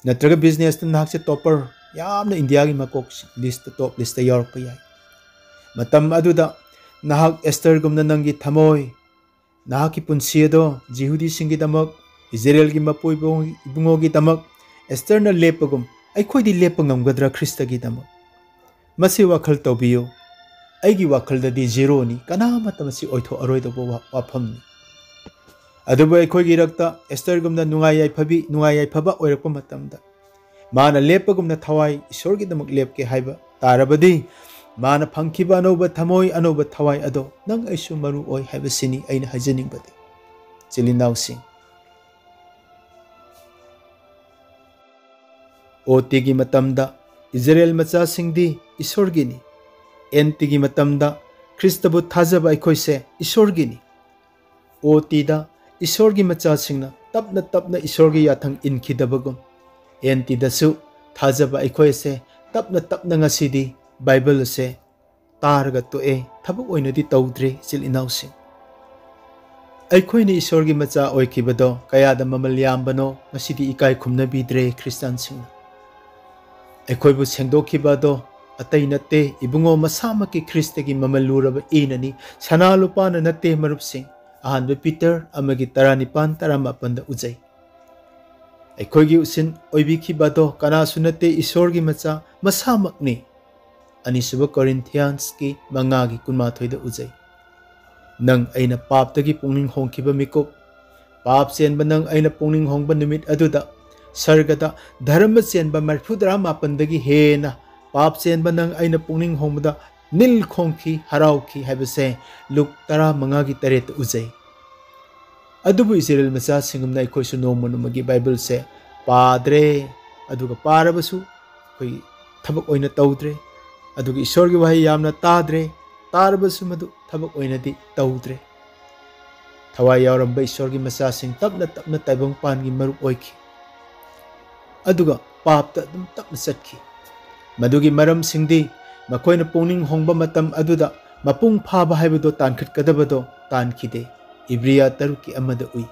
ꯅꯠꯇ꯭ꯔꯒ businessꯇ ꯅꯍꯥꯛꯁꯦ topper, ꯌꯥꯝꯅ ꯏꯟꯗꯤꯌꯥꯒꯤ ꯃꯀꯣꯛ listꯇ, top listꯇ ꯌꯥꯎꯔꯛꯄ ꯌꯥꯏ꯫ ꯃꯇꯝ ꯑꯗꯨꯗ ꯅꯍꯥꯛ ꯑꯦꯁꯇꯔꯒꯨꯝꯅ ꯅꯪꯒꯤ ꯊꯃꯣꯏ, ꯅꯍꯥꯛꯀꯤ ꯄꯨꯟꯁꯤ ꯑꯗꯣ ꯖꯤꯍꯨꯗꯤꯁꯤꯡꯒꯤꯗꯃꯛ, ꯏꯖꯔꯦꯜꯒꯤ ꯃꯄꯨ ꯏꯕꯨꯡꯉꯣ-, ꯏꯕꯨꯡꯉꯣꯒꯤꯗꯃꯛ ꯑꯦꯁꯇꯔꯅ ꯂꯦꯞꯄꯒꯨꯝ ꯑꯩꯈꯣꯏꯗꯤ ꯂꯦꯞꯄ ꯉꯝꯒꯗ꯭ꯔꯥ ꯈ꯭ꯔꯤꯁꯇꯒꯤꯗꯃꯛ? ꯃꯁꯤ ꯋꯥꯈꯜ ꯇꯧꯕꯤꯌꯨ꯫ ꯑꯩꯒꯤ ꯋꯥꯈꯜꯗꯗꯤ zeroꯅꯤ, ꯀꯅꯥꯃꯠꯇ ꯃꯁꯤ ꯑꯣꯏꯊꯣꯛꯑꯔꯣꯏꯗꯧꯕ ꯋꯥ-, ꯋꯥꯐꯝꯅꯤ꯫ ꯑꯗꯨꯕꯨ ꯑꯩꯈꯣꯏꯒꯤ ꯏꯔꯛꯇ ꯑꯦꯁꯇꯔꯒꯨꯝꯅ ꯅꯨꯡꯉꯥꯏ ꯌꯥꯏꯐꯕꯤ, ꯅꯨꯡꯉꯥꯏ ꯌꯥꯏꯐꯕ ꯑꯣꯏꯔꯛꯄ ꯃꯇꯝꯗ, ꯃꯥꯅ ꯂꯦꯞꯄꯒꯨꯝꯅ ꯊꯋꯥꯏ ꯏꯁꯣꯔꯒꯤꯗꯃꯛ ꯂꯦꯞꯀꯦ ꯍꯥꯏꯕ ꯇꯥꯔꯕꯗꯤ, ꯃꯥꯅ ꯐꯪꯈꯤꯕ ꯑꯅꯧꯕ ꯊꯃꯣꯏ, ꯑꯅꯧꯕ ꯊꯋꯥꯏ ꯑꯗꯣ ꯅꯪ ꯑꯩꯁꯨ ꯃꯔꯨ ꯑꯣꯏ ꯍꯥꯏꯕꯁꯤꯅꯤ ꯑꯩꯅ ꯍꯥꯏꯖꯅꯤꯡꯕꯗꯤ꯫ ꯏꯆꯤꯜ ꯏꯅꯥꯎꯁꯤꯡ, ꯑꯣ ꯇꯤꯒꯤ ꯃꯇꯝꯗ ꯏꯖꯔꯦꯜ ꯃꯆꯥꯁꯤꯡꯗꯤ ꯏꯁꯣꯔꯒꯤꯅꯤ꯫ ꯑꯦꯟ ꯇꯤꯒꯤ ꯃꯇꯝꯗ ꯈ꯭ꯔꯤꯁꯇꯕꯨ ꯊꯥꯖꯕ ꯑꯩꯈꯣꯏꯁꯦ ꯏꯁꯣꯔꯒꯤꯅꯤ꯫ ꯑꯣ ꯇꯤꯗ ꯏꯁꯣꯔꯒꯤ ꯃꯆꯥꯁꯤꯡꯅ ꯇꯞꯅ ꯇꯞꯅ ꯏꯁꯣꯔꯒꯤ ꯌꯥꯊꯪ ꯏꯟꯈꯤꯗꯕꯒꯨꯝ, ꯑꯦꯟ ꯇꯤꯗꯁꯨ ꯊꯥꯖꯕ ꯑꯩꯈꯣꯏꯁꯦ ꯇꯞꯅ ꯇꯞꯅ ꯉꯁꯤꯗꯤ ꯕꯥꯏꯕꯜ ꯑꯁꯦ ꯇꯥꯔꯒ ꯇꯣꯛꯑꯦ, ꯊꯕꯛ ꯑꯣꯏꯅꯗꯤ ꯇꯧꯗ꯭ꯔꯦ, ꯏꯆꯤꯜ ꯏꯅꯥꯎꯁꯤꯡ꯫ ꯑꯩꯈꯣꯏꯅ ꯏꯁꯣꯔꯒꯤ ꯃꯆꯥ ꯑꯣꯏꯈꯤꯕꯗꯣ ꯀꯌꯥꯗ ꯃꯃꯜ ꯌꯥꯝꯕꯅꯣ, ꯉꯁꯤꯗꯤ ꯏꯀꯥꯏ ꯈꯨꯝꯅꯕꯤꯗ꯭ꯔꯦ ꯈ꯭ꯔꯤꯁꯇꯥꯟꯁꯤꯡꯅ꯫ ꯑꯩꯈꯣꯏꯕꯨ ꯁꯦꯡꯗꯣꯛꯈꯤꯕ ꯑꯗꯣ ꯑꯇꯩ ꯅꯠꯇꯦ, ꯏꯕꯨꯡꯉꯣ ꯃꯁꯥꯃꯛꯀꯤ ꯈ꯭ꯔꯤꯁꯇꯒꯤ ꯃꯃꯜ ꯂꯨꯔꯕ ꯏꯅꯅꯤ, ꯁꯅꯥ ꯂꯨꯄꯥꯅ ꯅꯠꯇꯦ ꯃꯔꯨꯞꯁꯤꯡ꯫ ꯑꯍꯥꯟꯕ ꯄꯤꯇꯔ ꯑꯃꯒꯤ ꯇꯔꯥꯅꯤꯄꯥꯟ ꯇꯔꯥꯃꯥꯄꯟꯗ ꯎꯖꯩ꯫ ꯑꯩꯈꯣꯏꯒꯤ ꯎꯁꯤꯟ ꯑꯣꯏꯕꯤꯈꯤꯕ ꯑꯗꯣ ꯀꯅꯥꯁꯨ ꯅꯠꯇꯦ, ꯏꯁꯣꯔꯒꯤ ꯃꯆꯥ ꯃꯁꯥꯃꯛꯅꯤ꯫ ꯑꯅꯤꯁꯨꯕ ꯀꯣꯔꯤꯟꯊꯤꯌꯥꯟꯁꯀꯤ ꯃꯉꯥꯒꯤ ꯀꯨꯟꯃꯥꯊꯣꯏꯗ ꯎꯖꯩ꯫ ꯅꯪ ꯑꯩꯅ ꯄꯥꯞꯇꯒꯤ ꯄꯨꯛꯅꯤꯡ ꯍꯣꯡꯈꯤꯕ ꯃꯤꯀꯨꯞ, ꯄꯥꯞ ꯆꯦꯟꯕ ꯅꯪ ꯑꯩꯅ ꯄꯨꯛꯅꯤꯡ ꯍꯣꯡꯕ ꯅꯨꯃꯤꯠ ꯑꯗꯨꯗ ꯁꯔꯒꯗ ꯙꯔꯃ ꯆꯦꯟꯕ ꯃꯔꯤꯐꯨ ꯇꯔꯥ ꯃꯥꯄꯟꯗꯒꯤ ꯍꯦꯟꯅ ꯄꯥꯞ ꯆꯦꯟꯕ ꯅꯪ ꯑꯩꯅ ꯄꯨꯛꯅꯤꯡ ꯍꯣꯡꯕꯗ ꯅꯤꯜ ꯈꯣꯡꯈꯤ, ꯍꯔꯥꯎꯈꯤ ꯍꯥꯏꯕꯁꯦ ꯂꯨꯛ ꯇꯔꯥꯃꯉꯥꯒꯤ ꯇꯔꯦꯠꯇ ꯎꯖꯩ꯫ ꯑꯗꯨꯕꯨ ꯏꯁꯔꯥꯌꯦꯜ ꯃꯆꯥꯁꯤꯡꯒꯨꯝꯅ ꯑꯩꯈꯣꯏꯁꯨ ꯅꯣꯡꯃ ꯅꯣꯡꯃꯒꯤ ꯕꯥꯏꯕꯜꯁꯦ ꯄꯥꯗ꯭ꯔꯦ, ꯑꯗꯨꯒ ꯄꯥꯔꯕꯁꯨ ꯑꯩꯈꯣꯏ ꯊꯕꯛ ꯑꯣꯏꯅ ꯇꯧꯗ꯭ꯔꯦ, ꯑꯗꯨꯒ ꯏꯁꯣꯔꯒꯤ ꯋꯥꯍꯩ ꯌꯥꯝꯅ ꯇꯥꯗ꯭ꯔꯦ, ꯇꯥꯔꯕꯁꯨ ꯃꯗꯨ ꯊꯕꯛ ꯑꯣꯏꯅꯗꯤ ꯇꯧꯗ꯭ꯔꯦ꯫ ꯊꯋꯥꯏ ꯌꯥꯎꯔꯝꯕ ꯏꯁꯣꯔꯒꯤ ꯃꯆꯥꯁꯤꯡ ꯇꯞꯅ ꯇꯞꯅ ꯇꯥꯏꯕꯪꯄꯥꯟꯒꯤ ꯃꯔꯨꯞ ꯑꯣꯏꯈꯤ, ꯑꯗꯨꯒ ꯄꯥꯞꯇ ꯑꯗꯨꯝ ꯇꯞꯅ ꯆꯠꯈꯤ꯫ ꯃꯗꯨꯒꯤ ꯃꯔꯝꯁꯤꯡꯗꯤ ꯃꯈꯣꯏꯅ ꯄꯨꯛꯅꯤꯡ ꯍꯣꯡꯕ ꯃꯇꯝ ꯑꯗꯨꯗ ꯃꯄꯨꯡ ꯐꯥꯕ ꯍꯥꯏꯕꯗꯣ ꯇꯥꯟꯈꯠꯀꯗꯕꯗꯣ ꯇꯥꯟꯈꯤꯗꯦ꯫ ꯏꯕ꯭ꯔꯤꯌꯥ ꯇꯔꯨꯛꯀꯤ ꯑꯃꯗ ꯎꯏ꯫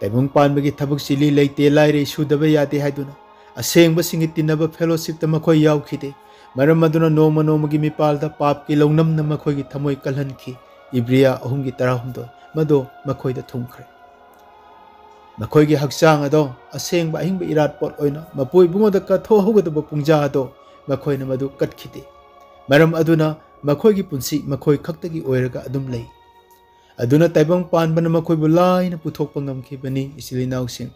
ꯇꯥꯏꯕꯪ ꯄꯥꯟꯕꯒꯤ ꯊꯕꯛ ꯆꯤꯜꯂꯤ, ꯂꯩꯇꯦ ꯂꯥꯏꯔꯦ, ꯁꯨꯗꯕ ꯌꯥꯗꯦ ꯍꯥꯏꯗꯨꯅ ꯑꯁꯦꯡꯕꯁꯤꯡꯒꯤ ꯇꯤꯟꯅꯕ ꯐꯦꯂꯣꯁꯤꯞꯇ ꯃꯈꯣꯏ ꯌꯥꯎꯈꯤꯗꯦ꯫ ꯃꯔꯝ ꯑꯗꯨꯅ ꯅꯣꯡꯃ ꯅꯣꯡꯃꯒꯤ ꯃꯤꯄꯥꯜꯗ ꯄꯥꯞꯀꯤ ꯂꯧꯅꯝꯅ ꯃꯈꯣꯏꯒꯤ ꯊꯃꯣꯏ ꯀꯜꯍꯟꯈꯤ꯫ ꯏꯕ꯭ꯔꯤꯌꯥ ꯑꯍꯨꯝꯒꯤ ꯇꯔꯥꯍꯨꯝꯗꯣꯏ꯫ ꯃꯗꯣ ꯃꯈꯣꯏꯗ ꯊꯨꯡꯈ꯭ꯔꯦ꯫ ꯃꯈꯣꯏꯒꯤ ꯍꯛꯆꯥꯡ ꯑꯗꯣ ꯑꯁꯦꯡꯕ ꯑꯍꯤꯡꯕ ꯏꯔꯥꯠꯄꯣꯠ ꯑꯣꯏꯅ ꯃꯄꯨ ꯏꯕꯨꯡꯉꯣꯗ ꯀꯠꯊꯣꯛꯍꯧꯒꯗꯕ ꯄꯨꯡꯖꯥ ꯑꯗꯣ ꯃꯈꯣꯏꯅ ꯃꯗꯨ ꯀꯠꯈꯤꯗꯦ꯫ ꯃꯔꯝ ꯑꯗꯨꯅ ꯃꯈꯣꯏꯒꯤ ꯄꯨꯟꯁꯤ ꯃꯈꯣꯏ ꯈꯛꯇꯒꯤ ꯑꯣꯏꯔꯒ ꯑꯗꯨꯝ ꯂꯩ꯫ ꯑꯗꯨꯅ ꯇꯥꯏꯕꯪ ꯄꯥꯟꯕꯅ ꯃꯈꯣꯏꯕꯨ ꯂꯥꯏꯅ ꯄꯨꯊꯣꯛꯄ ꯉꯝꯈꯤꯕꯅꯤ꯫ ꯏꯆꯤꯜ ꯏꯅꯥꯎꯁꯤꯡ,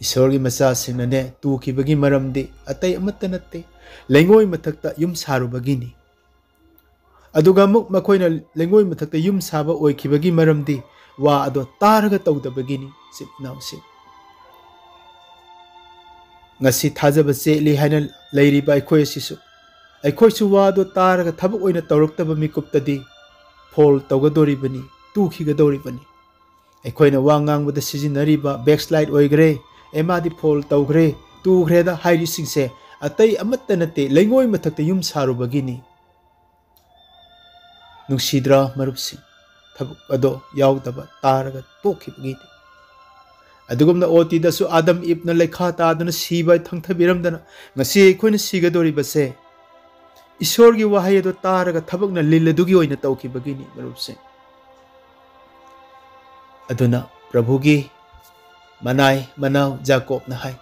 ꯏꯁꯣꯔꯒꯤ ꯃꯆꯥꯁꯤꯡꯅꯅꯦ ꯇꯨꯈꯤꯕꯒꯤ ꯃꯔꯝꯗꯤ ꯑꯇꯩ ꯑꯃꯠꯇ ꯅꯠꯇꯦ, ꯂꯩꯉꯣꯏ ꯃꯊꯛꯇ ꯌꯨꯝ ꯁꯥꯔꯨꯕꯒꯤꯅꯤ꯫ ꯑꯗꯨꯒ ꯑꯃꯨꯛ ꯃꯈꯣꯏꯅ ꯂꯩꯉꯣꯏ ꯃꯊꯛꯇ ꯌꯨꯝ ꯁꯥꯕ ꯑꯣꯏꯈꯤꯕꯒꯤ ꯃꯔꯝꯗꯤ ꯋꯥ ꯑꯗꯣ ꯇꯥꯔꯒ ꯇꯧꯗꯕꯒꯤꯅꯤ꯫ ꯏꯆꯤꯜ ꯏꯅꯥꯎꯁꯤꯡ, ꯉꯁꯤ ꯊꯥꯖꯕ ꯆꯦꯠꯂꯤ ꯍꯥꯏꯅ ꯂꯩꯔꯤꯕ ꯑꯩꯈꯣꯏ ꯑꯁꯤꯁꯨ, ꯑꯩꯈꯣꯏꯁꯨ ꯋꯥꯗꯣ ꯇꯥꯔꯒ ꯊꯕꯛ ꯑꯣꯏꯅ ꯇꯧꯔꯛꯇꯕ ꯃꯤꯀꯨꯞꯇꯗꯤ ꯐꯣꯜ ꯇꯧꯒꯗꯧꯔꯤꯕꯅꯤ, ꯇꯨꯈꯤꯒꯗꯧꯔꯤꯕꯅꯤ꯫ ꯑꯩꯈꯣꯏꯅ ꯋꯥ ꯉꯥꯡꯕꯗ ꯁꯤꯖꯤꯟꯅꯔꯤꯕ "ꯕꯦꯛꯁꯂꯥꯏꯠ ꯑꯣꯏꯈ꯭ꯔꯦ", "ꯑꯦ, ꯃꯥꯗꯤ ꯐꯣꯜ ꯇꯧꯈ꯭ꯔꯦ, ꯇꯨꯈ꯭ꯔꯦꯗ" ꯍꯥꯏꯔꯤꯁꯤꯡꯁꯦ ꯑꯇꯩ ꯑꯃꯠꯇ ꯅꯠꯇꯦ, ꯂꯩꯉꯣꯏ ꯃꯊꯛꯇ ꯌꯨꯝ ꯁꯥꯔꯨꯕꯒꯤꯅꯤ꯫ ꯅꯨꯡꯁꯤꯗ꯭ꯔꯥ ꯃꯔꯨꯞꯁꯤꯡ? ꯊꯕꯛ ꯑꯗꯣ ꯌꯥꯎꯗꯕ ꯇꯥꯔꯒ ꯇꯣꯛꯈꯤꯕꯒꯤꯅꯤ꯫ ꯑꯗꯨꯒꯨꯝꯅ ꯑꯣꯇꯤꯗꯁꯨ ꯑꯥꯗꯝ ꯏꯕꯅ ꯂꯩꯈꯥ ꯇꯥꯗꯨꯅ ꯁꯤꯕ ꯊꯪꯊꯕꯤꯔꯝꯗꯅ ꯉꯁꯤ ꯑꯩꯈꯣꯏꯅ ꯁꯤꯒꯗꯧꯔꯤꯕꯁꯦ ꯏꯁꯣꯔꯒꯤ ꯋꯥꯍꯩ ꯑꯗꯨ ꯇꯥꯔꯒ ꯊꯕꯛꯅ ꯂꯤꯜ ꯑꯗꯨꯒꯤ ꯑꯣꯏꯅ ꯇꯧꯈꯤꯕꯒꯤꯅꯤ, ꯃꯔꯨꯞꯁꯤꯡ꯫ ꯑꯗꯨꯅ ꯄ꯭ꯔꯚꯨꯒꯤ ꯃꯅꯥꯏ ꯃꯅꯥꯎ ꯖꯥꯀꯣꯕꯅ ꯍꯥꯏ,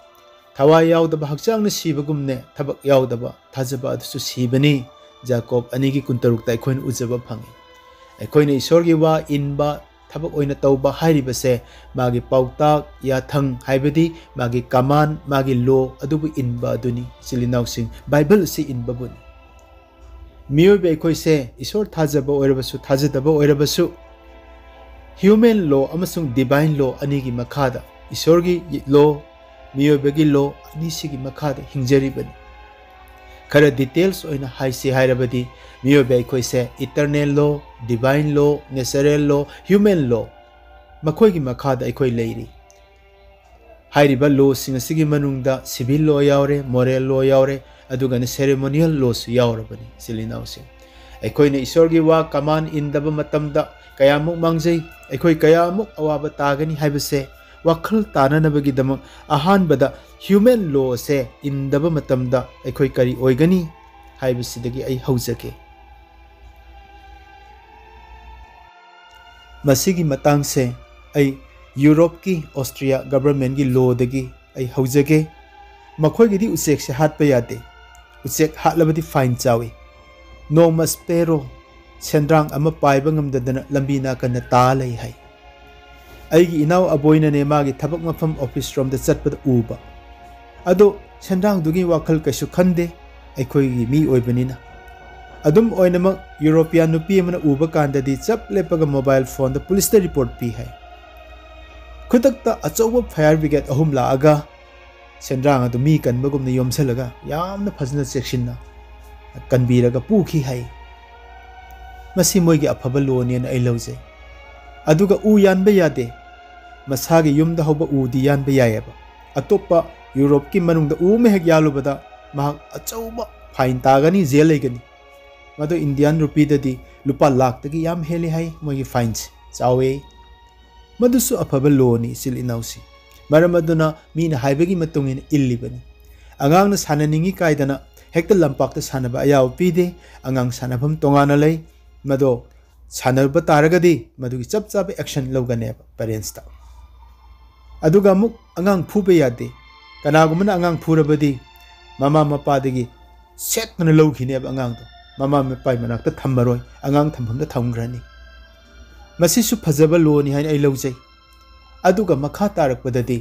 "ꯊꯋꯥꯏ ꯌꯥꯎꯗꯕ ꯍꯛꯆꯥꯡꯅ ꯁꯤꯕꯒꯨꯝꯅꯦ, ꯊꯕꯛ ꯌꯥꯎꯗꯕ ꯊꯥꯖꯕ ꯑꯗꯨꯁꯨ ꯁꯤꯕꯅꯤ"꯫ ꯖꯥꯀꯣꯕ ꯑꯅꯤꯒꯤ ꯀꯨꯟꯇꯔꯨꯛꯇ ꯑꯩꯈꯣꯏꯅ ꯎꯖꯕ ꯐꯪꯉꯤ꯫ ꯑꯩꯈꯣꯏꯅ ꯏꯁꯣꯔꯒꯤ ꯋꯥ ꯏꯟꯕ, ꯊꯕꯛ ꯑꯣꯏꯅ ꯇꯧꯕ ꯍꯥꯏꯔꯤꯕꯁꯦ ꯃꯥꯒꯤ ꯄꯥꯎꯇꯥꯛ, ꯌꯥꯊꯪ, ꯍꯥꯏꯕꯗꯤ ꯃꯥꯒꯤ ꯀꯃꯥꯟ, ꯃꯥꯒꯤ ꯂꯣ ꯑꯗꯨꯕꯨ ꯏꯟꯕ ꯑꯗꯨꯅꯤ, ꯏꯆꯤꯜ ꯏꯅꯥꯎꯁꯤꯡ, ꯕꯥꯏꯕꯜ ꯑꯁꯤ ꯏꯟꯕꯕꯨꯅꯤ꯫ ꯃꯤꯑꯣꯏꯕ ꯑꯩꯈꯣꯏꯁꯦ ꯏꯁꯣꯔ ꯊꯥꯖꯕ ꯑꯣꯏꯔꯕꯁꯨ ꯊꯥꯖꯗꯕ ꯑꯣꯏꯔꯕꯁꯨ human law ꯑꯃꯁꯨꯡ divine law ꯑꯅꯤꯒꯤ ꯃꯈꯥꯗ, ꯏꯁꯣꯔꯒꯤ ꯂꯣ, ꯃꯤꯑꯣꯏꯕꯒꯤ ꯂꯣ ꯑꯅꯤꯁꯤꯒꯤ ꯃꯈꯥꯗ ꯍꯤꯡꯖꯔꯤꯕꯅꯤ꯫ ꯈꯔ details ꯑꯣꯏꯅ ꯍꯥꯏꯁꯤ ꯍꯥꯏꯔꯕꯗꯤ ꯃꯤꯑꯣꯏꯕ ꯑꯩꯈꯣꯏꯁꯦ eternal law, divine law, natural law, human law, ꯃꯈꯣꯏꯒꯤ ꯃꯈꯥꯗ ꯑꯩꯈꯣꯏ ꯂꯩꯔꯤ꯫ ꯍꯥꯏꯔꯤꯕ ꯂꯣꯁꯤꯡ ꯑꯁꯤꯒꯤ ꯃꯅꯨꯡꯗ civil law ꯌꯥꯎꯔꯦ, moral law ꯌꯥꯎꯔꯦ, ꯑꯗꯨꯒꯅ ceremonial lawꯁꯨ ꯌꯥꯎꯔꯕꯅꯤ, ꯏꯆꯤꯜ ꯏꯅꯥꯎꯁꯤꯡ꯫ ꯑꯩꯈꯣꯏꯅ ꯏꯁꯣꯔꯒꯤ ꯋꯥ ꯀꯃꯥꯟ ꯏꯟꯗꯕ ꯃꯇꯝꯗ ꯀꯌꯥꯃꯨꯛ ꯃꯥꯡꯖꯩ, ꯑꯩꯈꯣꯏ ꯀꯌꯥꯃꯨꯛ ꯑꯋꯥꯕ ꯇꯥꯒꯅꯤ ꯍꯥꯏꯕꯁꯦ ꯋꯥꯈꯜ ꯇꯥꯅꯅꯕꯒꯤꯗꯃꯛ ꯑꯍꯥꯟꯕꯗ human law ꯑꯁꯦ ꯏꯟꯗꯕ ꯃꯇꯝꯗ ꯑꯩꯈꯣꯏ ꯀꯔꯤ ꯑꯣꯏꯒꯅꯤ ꯍꯥꯏꯕꯁꯤꯗꯒꯤ ꯑꯩ ꯍꯧꯖꯒꯦ꯫ ꯃꯁꯤꯒꯤ ꯃꯇꯥꯡꯁꯦ ꯑꯩ ꯌꯨꯔꯣꯞꯀꯤ ꯑꯣꯁꯇ꯭ꯔꯤꯌꯥ governmentꯀꯤ lawꯗꯒꯤ ꯑꯩ ꯍꯧꯖꯒꯦ꯫ ꯃꯈꯣꯏꯒꯤꯗꯤ ꯎꯆꯦꯛꯁꯦ ꯍꯥꯠꯄ ꯌꯥꯗꯦ꯫ ꯎꯆꯦꯛ ꯍꯥꯠꯂꯕꯗꯤ fine ꯆꯥꯎꯏ꯫ ꯅꯣꯡꯃ sparrow, ꯁꯦꯟꯗ꯭ꯔꯥꯡ ꯑꯃ ꯄꯥꯏꯕ ꯉꯝꯗꯗꯅ ꯂꯝꯕꯤ ꯅꯥꯀꯟꯗ ꯇꯥ ꯂꯩ ꯍꯥꯏ꯫ ꯑꯩꯒꯤ ꯏꯅꯥꯎ ꯑꯕꯣꯏꯅꯅꯦ ꯃꯥꯒꯤ ꯊꯕꯛ ꯃꯐꯝ office ꯔꯣꯝꯗ ꯆꯠꯄꯗ ꯎꯕ꯫ ꯑꯗꯣ ꯁꯦꯟꯗ꯭ꯔꯥꯡꯗꯨꯒꯤ ꯋꯥꯈꯜ ꯀꯩꯁꯨ ꯈꯟꯗꯦ, ꯑꯩꯈꯣꯏꯒꯤ ꯃꯤ ꯑꯣꯏꯕꯅꯤꯅ꯫ ꯑꯗꯨꯝ ꯑꯣꯏꯅꯃꯛ ꯌꯨꯔꯣꯄꯤꯌꯥꯟ ꯅꯨꯄꯤ ꯑꯃꯅ ꯎꯕ ꯀꯥꯟꯗꯗꯤ ꯆꯞ ꯂꯦꯞꯄꯒ mobile phoneꯗ ꯄꯨꯂꯤꯁꯇ report ꯄꯤ ꯍꯥꯏ꯫ ꯈꯨꯗꯛꯇ ꯑꯆꯧꯕ fire brigade ꯑꯍꯨꯝ ꯂꯥꯛꯑꯒ ꯁꯦꯟꯗ꯭ꯔꯥꯡ ꯑꯗꯨ ꯃꯤ ꯀꯟꯕꯒꯨꯝꯅ ꯌꯣꯝꯁꯤꯜꯂꯒ ꯌꯥꯝꯅ ꯐꯖꯅ ꯆꯦꯛꯁꯤꯟꯅ ꯀꯟꯕꯤꯔꯒ ꯄꯨꯈꯤ ꯍꯥꯏ꯫ ꯃꯁꯤ ꯃꯣꯏꯒꯤ ꯑꯐꯕ lawꯅꯦꯅ ꯑꯩ ꯂꯧꯖꯩ꯫ ꯑꯗꯨꯒ ꯎ ꯌꯥꯟꯕ ꯌꯥꯗꯦ꯫ ꯃꯁꯥꯒꯤ ꯌꯨꯝꯗ ꯍꯧꯕ ꯎꯗꯤ ꯌꯥꯟꯕ ꯌꯥꯏꯑꯕ꯫ ꯑꯇꯣꯞꯄ ꯌꯨꯔꯣꯞꯀꯤ ꯃꯅꯨꯡꯗ ꯎ ꯑꯃ ꯍꯦꯛ ꯌꯥꯜꯂꯨꯕꯗ ꯃꯍꯥꯛ ꯑꯆꯧꯕ fine ꯇꯥꯒꯅꯤ, ꯖꯦꯜ ꯂꯩꯒꯅꯤ꯫ ꯃꯗꯨ ꯏꯟꯗꯤꯌꯥꯟ ꯔꯨꯄꯤꯗꯗꯤ ꯂꯨꯄꯥ ꯂꯥꯛꯇꯒꯤ ꯌꯥꯝ ꯍꯦꯜꯂꯤ ꯍꯥꯏ ꯃꯣꯏꯒꯤ fineꯁꯦ꯫ ꯆꯥꯎꯋꯦ꯫ ꯃꯗꯨꯁꯨ ꯑꯐꯕ lawꯅꯤ, ꯏꯆꯤꯜ ꯏꯅꯥꯎꯁꯤꯡ꯫ ꯃꯔꯝ ꯑꯗꯨꯅ ꯃꯤꯅ ꯍꯥꯏꯕꯒꯤ ꯃꯇꯨꯡ ꯏꯟꯅ ꯏꯜꯂꯤꯕꯅꯤ꯫ ꯑꯉꯥꯡꯅ ꯁꯥꯟꯅꯅꯤꯡꯏ ꯀꯥꯏꯗꯅ ꯍꯦꯛꯇ ꯂꯝꯄꯥꯛꯇ ꯁꯥꯟꯅꯕ ꯑꯌꯥꯕ ꯄꯤꯗꯦ꯫ ꯑꯉꯥꯡ ꯁꯥꯟꯅꯐꯝ ꯇꯣꯉꯥꯟꯅ ꯂꯩ꯫ ꯃꯗꯣ ꯁꯥꯟꯅꯕ ꯇꯥꯔꯒꯗꯤ ꯃꯗꯨꯒꯤ ꯆꯞ ꯆꯥꯕ action ꯂꯧꯒꯅꯦꯕ parentsꯇ꯫ ꯑꯗꯨꯒ ꯑꯃꯨꯛ ꯑꯉꯥꯡ ꯐꯨꯕ ꯌꯥꯗꯦ꯫ ꯀꯅꯥꯒꯨꯝꯕꯅ ꯑꯉꯥꯡ ꯐꯨꯔꯕꯗꯤ ꯃꯃꯥ ꯃꯄꯥꯗꯒꯤ ꯁꯦꯠꯇꯅ ꯂꯧꯈꯤꯅꯦꯕ ꯑꯉꯥꯡꯗꯣ꯫ ꯃꯃꯥ ꯃꯄꯥꯒꯤ ꯃꯅꯥꯛꯇ ꯊꯝꯃꯔꯣꯏ, ꯑꯉꯥꯡ ꯊꯝꯐꯝꯗ ꯊꯝꯈ꯭ꯔꯅꯤ꯫ ꯃꯁꯤꯁꯨ ꯐꯖꯕ lawꯅꯤ ꯍꯥꯏꯅ ꯑꯩ ꯂꯧꯖꯩ꯫ ꯑꯗꯨꯒ ꯃꯈꯥ ꯇꯥꯔꯛꯄꯗꯗꯤ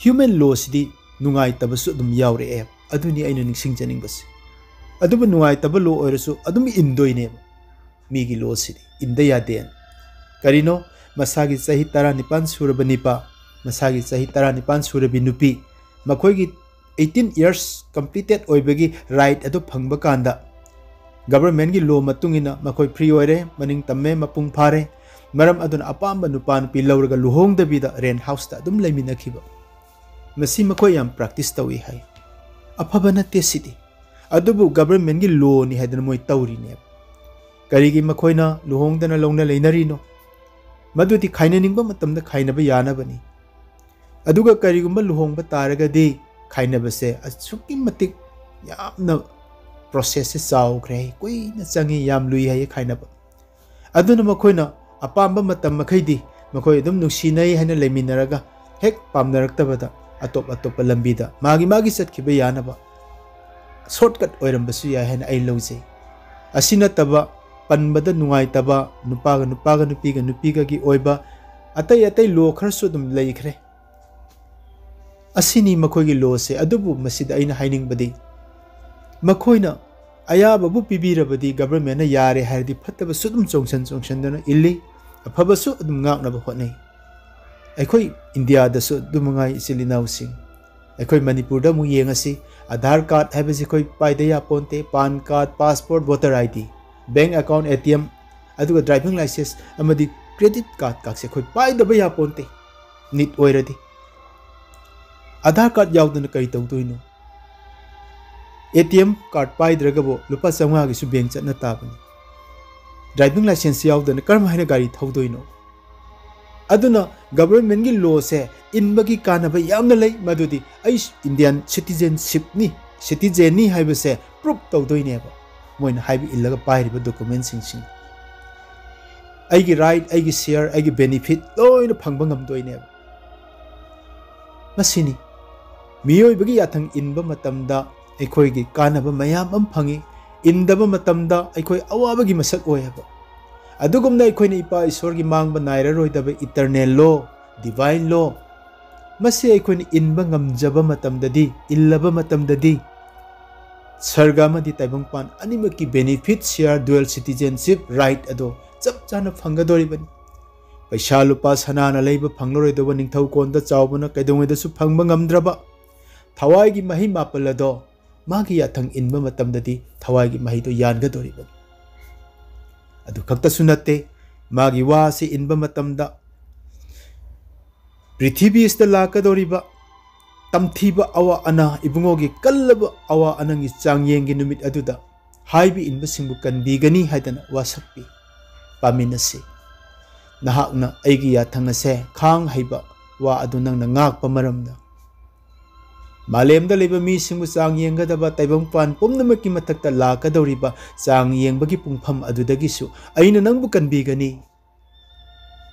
human lawꯁꯤꯗꯤ ꯅꯨꯡꯉꯥꯏꯇꯕꯁꯨ ꯑꯗꯨꯝ ꯌꯥꯎꯔꯛꯑꯦ꯫ ꯑꯗꯨꯅꯤ ꯑꯩꯅ ꯅꯤꯡꯁꯤꯡꯖꯅꯤꯡꯕꯁꯦ꯫ ꯑꯗꯨꯕꯨ ꯅꯨꯡꯉꯥꯏꯇꯕ law ꯑꯣꯏꯔꯁꯨ ꯑꯗꯨꯝ ꯏꯟꯗꯣꯏꯅꯦꯕ ꯃꯤꯒꯤ lawꯁꯤꯗꯤ꯫ ꯏꯟꯗ ꯌꯥꯗꯦꯅ꯫ ꯀꯔꯤꯅꯣ? ꯃꯁꯥꯒꯤ ꯆꯍꯤ ꯇꯔꯥꯅꯤꯄꯥꯟ ꯁꯨꯔꯕ ꯅꯤꯄꯥ, ꯃꯁꯥꯒꯤ ꯆꯍꯤ ꯇꯔꯥꯅꯤꯄꯥꯟ ꯁꯨꯔꯕꯤ ꯅꯨꯄꯤ, ꯃꯈꯣꯏꯒꯤ eighteen years completed ꯑꯣꯏꯕꯒꯤ right ꯑꯗꯨ ꯐꯪꯕ ꯀꯥꯟꯗ governmentꯀꯤ law ꯃꯇꯨꯡ ꯏꯟꯅ ꯃꯈꯣꯏ free ꯑꯣꯏꯔꯦ, ꯃꯅꯤꯡ ꯇꯝꯃꯦ, ꯃꯄꯨꯡ ꯐꯥꯔꯦ꯫ ꯃꯔꯝ ꯑꯗꯨꯅ ꯑꯄꯥꯝꯕ ꯅꯨꯄꯥ ꯅꯨꯄꯤ ꯂꯧꯔꯒ ꯂꯨꯍꯣꯡꯗꯕꯤꯗ rent houseꯇ ꯑꯗꯨꯝ ꯂꯩꯃꯤꯟꯅꯈꯤꯕ꯫ ꯃꯁꯤ ꯃꯈꯣꯏ ꯌꯥꯝ practice ꯇꯧꯏ ꯍꯥꯏ꯫ ꯑꯐꯕ ꯅꯠꯇꯦ ꯁꯤꯗꯤ꯫ ꯑꯗꯨꯕꯨ governmentꯀꯤ lawꯅꯤ ꯍꯥꯏꯗꯅ ꯃꯣꯏ ꯇꯧꯔꯤꯅꯦꯕ꯫ ꯀꯔꯤꯒꯤ ꯃꯈꯣꯏꯅ ꯂꯨꯍꯣꯡꯗꯅ ꯂꯧꯅ ꯂꯩꯅꯔꯤꯅꯣ? ꯃꯗꯨꯗꯤ ꯈꯥꯏꯅꯅꯤꯡꯕ ꯃꯇꯝꯗ ꯈꯥꯏꯅꯕ ꯌꯥꯅꯕꯅꯤ꯫ ꯑꯗꯨꯒ ꯀꯔꯤꯒꯨꯝꯕ ꯂꯨꯍꯣꯡꯕ ꯇꯥꯔꯒꯗꯤ ꯈꯥꯏꯅꯕꯁꯦ ꯑꯁꯨꯛꯀꯤ ꯃꯇꯤꯛ ꯌꯥꯝꯅ processꯁꯦ ꯆꯥꯎꯈ꯭ꯔꯦ, ꯀꯨꯏꯅ ꯆꯪꯉꯤ, ꯌꯥꯝ ꯂꯨꯏ ꯍꯥꯏꯌꯦ ꯈꯥꯏꯅꯕ꯫ ꯑꯗꯨꯅ ꯃꯈꯣꯏꯅ ꯑꯄꯥꯝꯕ ꯃꯇꯝ ꯃꯈꯩꯗꯤ ꯃꯈꯣꯏ ꯑꯗꯨꯝ ꯅꯨꯡꯁꯤꯅꯩ ꯍꯥꯏꯅ ꯂꯩꯃꯤꯟꯅꯔꯒ ꯍꯦꯛ ꯄꯥꯝꯅꯔꯛꯇꯕꯗ ꯑꯇꯣꯞ ꯑꯇꯣꯞꯄ ꯂꯝꯕꯤꯗ ꯃꯥꯒꯤ ꯃꯥꯒꯤ ꯆꯠꯈꯤꯕ ꯌꯥꯅꯕ shortcut ꯑꯣꯏꯔꯝꯕꯁꯨ ꯌꯥꯏ ꯍꯥꯏꯅ ꯑꯩ ꯂꯧꯖꯩ꯫ ꯑꯁꯤ ꯅꯠꯇꯕ ꯄꯟꯕꯗ ꯅꯨꯡꯉꯥꯏꯇꯕ ꯅꯨꯄꯥꯒ ꯅꯨꯄꯥꯒ, ꯅꯨꯄꯤꯒ ꯅꯨꯄꯤꯒꯒꯤ ꯑꯣꯏꯕ ꯑꯇꯩ ꯑꯇꯩ law ꯈꯔꯁꯨ ꯑꯗꯨꯝ ꯂꯩꯈ꯭ꯔꯦ꯫ ꯑꯁꯤꯅꯤ ꯃꯈꯣꯏꯒꯤ lawꯁꯦ꯫ ꯑꯗꯨꯕꯨ ꯃꯁꯤꯗ ꯑꯩꯅ ꯍꯥꯏꯅꯤꯡꯕꯗꯤ ꯃꯈꯣꯏꯅ ꯑꯌꯥꯕꯕꯨ ꯄꯤꯕꯤꯔꯕꯗꯤ governmentꯅ ꯌꯥꯔꯦ ꯍꯥꯏꯔꯗꯤ ꯐꯠꯇꯕꯁꯨ ꯑꯗꯨꯝ ꯆꯣꯡꯁꯟ ꯆꯣꯡꯁꯟꯗꯨꯅ ꯏꯜꯂꯤ, ꯑꯐꯕꯁꯨ ꯑꯗꯨꯝ ꯉꯥꯛꯅꯕ ꯍꯣꯠꯅꯩ꯫ ꯑꯩꯈꯣꯏ ꯏꯟꯗꯤꯌꯥꯗꯁꯨ ꯑꯗꯨ ꯃꯉꯥꯏ ꯏꯆꯤꯜ ꯏꯅꯥꯎꯁꯤꯡ꯫ ꯑꯩꯈꯣꯏ ꯃꯅꯤꯄꯨꯔꯗ ꯑꯃꯨꯛ ꯌꯦꯡꯉꯁꯤ, Aadhaar card ꯍꯥꯏꯕꯁꯤ ꯑꯩꯈꯣꯏ ꯄꯥꯏꯗ ꯌꯥꯄꯣꯟꯇꯦ, PAN card, passport, voter ID, bank account, ATM, ꯑꯗꯨꯒ driving licence ꯑꯃꯗꯤ credit card ꯀꯥꯁꯦ ꯑꯩꯈꯣꯏ ꯄꯥꯏꯗꯕ ꯌꯥꯄꯣꯟꯇꯦ꯫ NEET ꯑꯣꯏꯔꯗꯤ Aadhaar card ꯌꯥꯎꯗꯅ ꯀꯔꯤ ꯇꯧꯗꯣꯏꯅꯣ? ATM card ꯄꯥꯏꯗ꯭ꯔꯒꯕꯨ ꯂꯨꯄꯥ ꯆꯥꯝꯃꯉꯥꯒꯤꯁꯨ bank ꯆꯠꯅ ꯇꯥꯕꯅꯤ꯫ Driving licence ꯌꯥꯎꯗꯅ ꯀꯔꯝ ꯍꯥꯏꯅ ꯒꯥꯔꯤ ꯊꯧꯗꯣꯏꯅꯣ? ꯑꯗꯨꯅ governmentꯀꯤ lawꯁꯦ ꯏꯟꯕꯒꯤ ꯀꯥꯟꯅꯕ ꯌꯥꯝꯅ ꯂꯩ, ꯃꯗꯨꯗꯤ ꯑꯩ Indian citizenshipꯅꯤ, citizenꯅꯤ ꯍꯥꯏꯕꯁꯦ prove ꯇꯧꯗꯣꯏꯅꯦꯕ꯫ ꯃꯣꯏꯅ ꯍꯥꯏꯕ ꯏꯜꯂꯒ ꯄꯥꯏꯔꯤꯕ documentꯁꯤꯡꯁꯤꯅ ꯑꯩꯒꯤ right, ꯑꯩꯒꯤ share, ꯑꯩꯒꯤ benefit ꯂꯣꯏꯅ ꯐꯪꯕ ꯉꯝꯗꯣꯏꯅꯦꯕ꯫ ꯃꯁꯤꯅꯤ ꯃꯤꯑꯣꯏꯕꯒꯤ ꯌꯥꯊꯪ ꯏꯟꯕ ꯃꯇꯝꯗ ꯑꯩꯈꯣꯏꯒꯤ ꯀꯥꯟꯅꯕ ꯃꯌꯥꯝ ꯑꯃ ꯐꯪꯏ, ꯏꯟꯗꯕ ꯃꯇꯝꯗ ꯑꯩꯈꯣꯏ ꯑꯋꯥꯕꯒꯤ ꯃꯁꯛ ꯑꯣꯏ ꯍꯥꯏꯕ꯫ ꯑꯗꯨꯒꯨꯝꯅ ꯑꯩꯈꯣꯏꯅ ꯏꯄꯥ ꯏꯁꯣꯔꯒꯤ ꯃꯥꯡꯕ ꯅꯥꯏꯔꯔꯣꯏꯗꯕ eternal law, divine law, ꯃꯁꯤ ꯑꯩꯈꯣꯏꯅ ꯏꯟꯕ ꯉꯝꯖꯕ ꯃꯇꯝꯗꯗꯤ, ꯏꯜꯂꯕ ꯃꯇꯝꯗꯗꯤ ꯁꯔꯒ ꯑꯃꯗꯤ ꯇꯥꯏꯕꯪꯄꯥꯟ ꯑꯅꯤꯃꯛꯀꯤ benefit, share, dual citizenship right ꯑꯗꯣ ꯆꯞ ꯆꯥꯅ ꯐꯪꯒꯗꯧꯔꯤꯕꯅꯤ꯫ ꯄꯩꯁꯥ ꯂꯨꯄꯥ ꯁꯅꯥꯅ ꯂꯩꯕ ꯐꯪꯂꯔꯣꯏꯗꯧꯕ ꯅꯤꯡꯊꯧ ꯀꯣꯟꯗ ꯆꯥꯎꯕꯅ ꯀꯩꯗꯧꯉꯩꯗꯁꯨ ꯐꯪꯕ ꯉꯝꯗ꯭ꯔꯕ ꯊꯋꯥꯏꯒꯤ ꯃꯍꯩ ꯃꯥꯄꯜ ꯑꯗꯣ ꯃꯥꯒꯤ ꯌꯥꯊꯪ ꯏꯟꯕ ꯃꯇꯝꯗꯗꯤ ꯊꯋꯥꯏꯒꯤ ꯃꯍꯩꯗꯣ ꯌꯥꯟꯒꯗꯧꯔꯤꯕꯅꯤ꯫ ꯑꯗꯨ ꯈꯛꯇꯁꯨ ꯅꯠꯇꯦ, ꯃꯥꯒꯤ ꯋꯥ ꯑꯁꯤ ꯏꯟꯕ ꯃꯇꯝꯗ ꯄ꯭ꯔꯤꯊꯤꯕꯤ ꯑꯁꯤꯗ ꯂꯥꯛꯀꯗꯧꯔꯤꯕ ꯇꯝꯊꯤꯕ ꯑꯋꯥ ꯑꯅꯥ, ꯏꯕꯨꯡꯉꯣꯒꯤ ꯀꯜꯂꯕ ꯑꯋꯥ ꯑꯅꯥꯒꯤ ꯆꯥꯡꯌꯦꯡꯒꯤ ꯅꯨꯃꯤꯠ ꯑꯗꯨꯗ ꯍꯥꯏꯕ ꯏꯟꯕꯁꯤꯡꯕꯨ ꯀꯟꯕꯤꯒꯅꯤ ꯍꯥꯏꯗꯅ ꯋꯥꯁꯛꯄꯤ꯫ ꯄꯥꯃꯤꯟꯅꯁꯤ꯫ ꯅꯍꯥꯛꯅ ꯑꯩꯒꯤ ꯌꯥꯊꯪ ꯑꯁꯦ ꯈꯥꯡ ꯍꯩꯕ ꯋꯥ ꯑꯗꯨ ꯅꯪꯅ ꯉꯥꯛꯄ ꯃꯔꯝꯅ꯫ ꯃꯥꯂꯦꯝꯗ ꯂꯩꯕ ꯃꯤꯁꯤꯡꯕꯨ ꯆꯥꯡ ꯌꯦꯡꯒꯗꯕ ꯇꯥꯏꯕꯪꯄꯥꯟ ꯄꯨꯝꯅꯃꯛꯀꯤ ꯃꯊꯛꯇ ꯂꯥꯛꯀꯗꯧꯔꯤꯕ ꯆꯥꯡ ꯌꯦꯡꯕꯒꯤ ꯄꯨꯡꯐꯝ ꯑꯗꯨꯗꯒꯤꯁꯨ ꯑꯩꯅ ꯅꯪꯕꯨ ꯀꯟꯕꯤꯒꯅꯤ꯫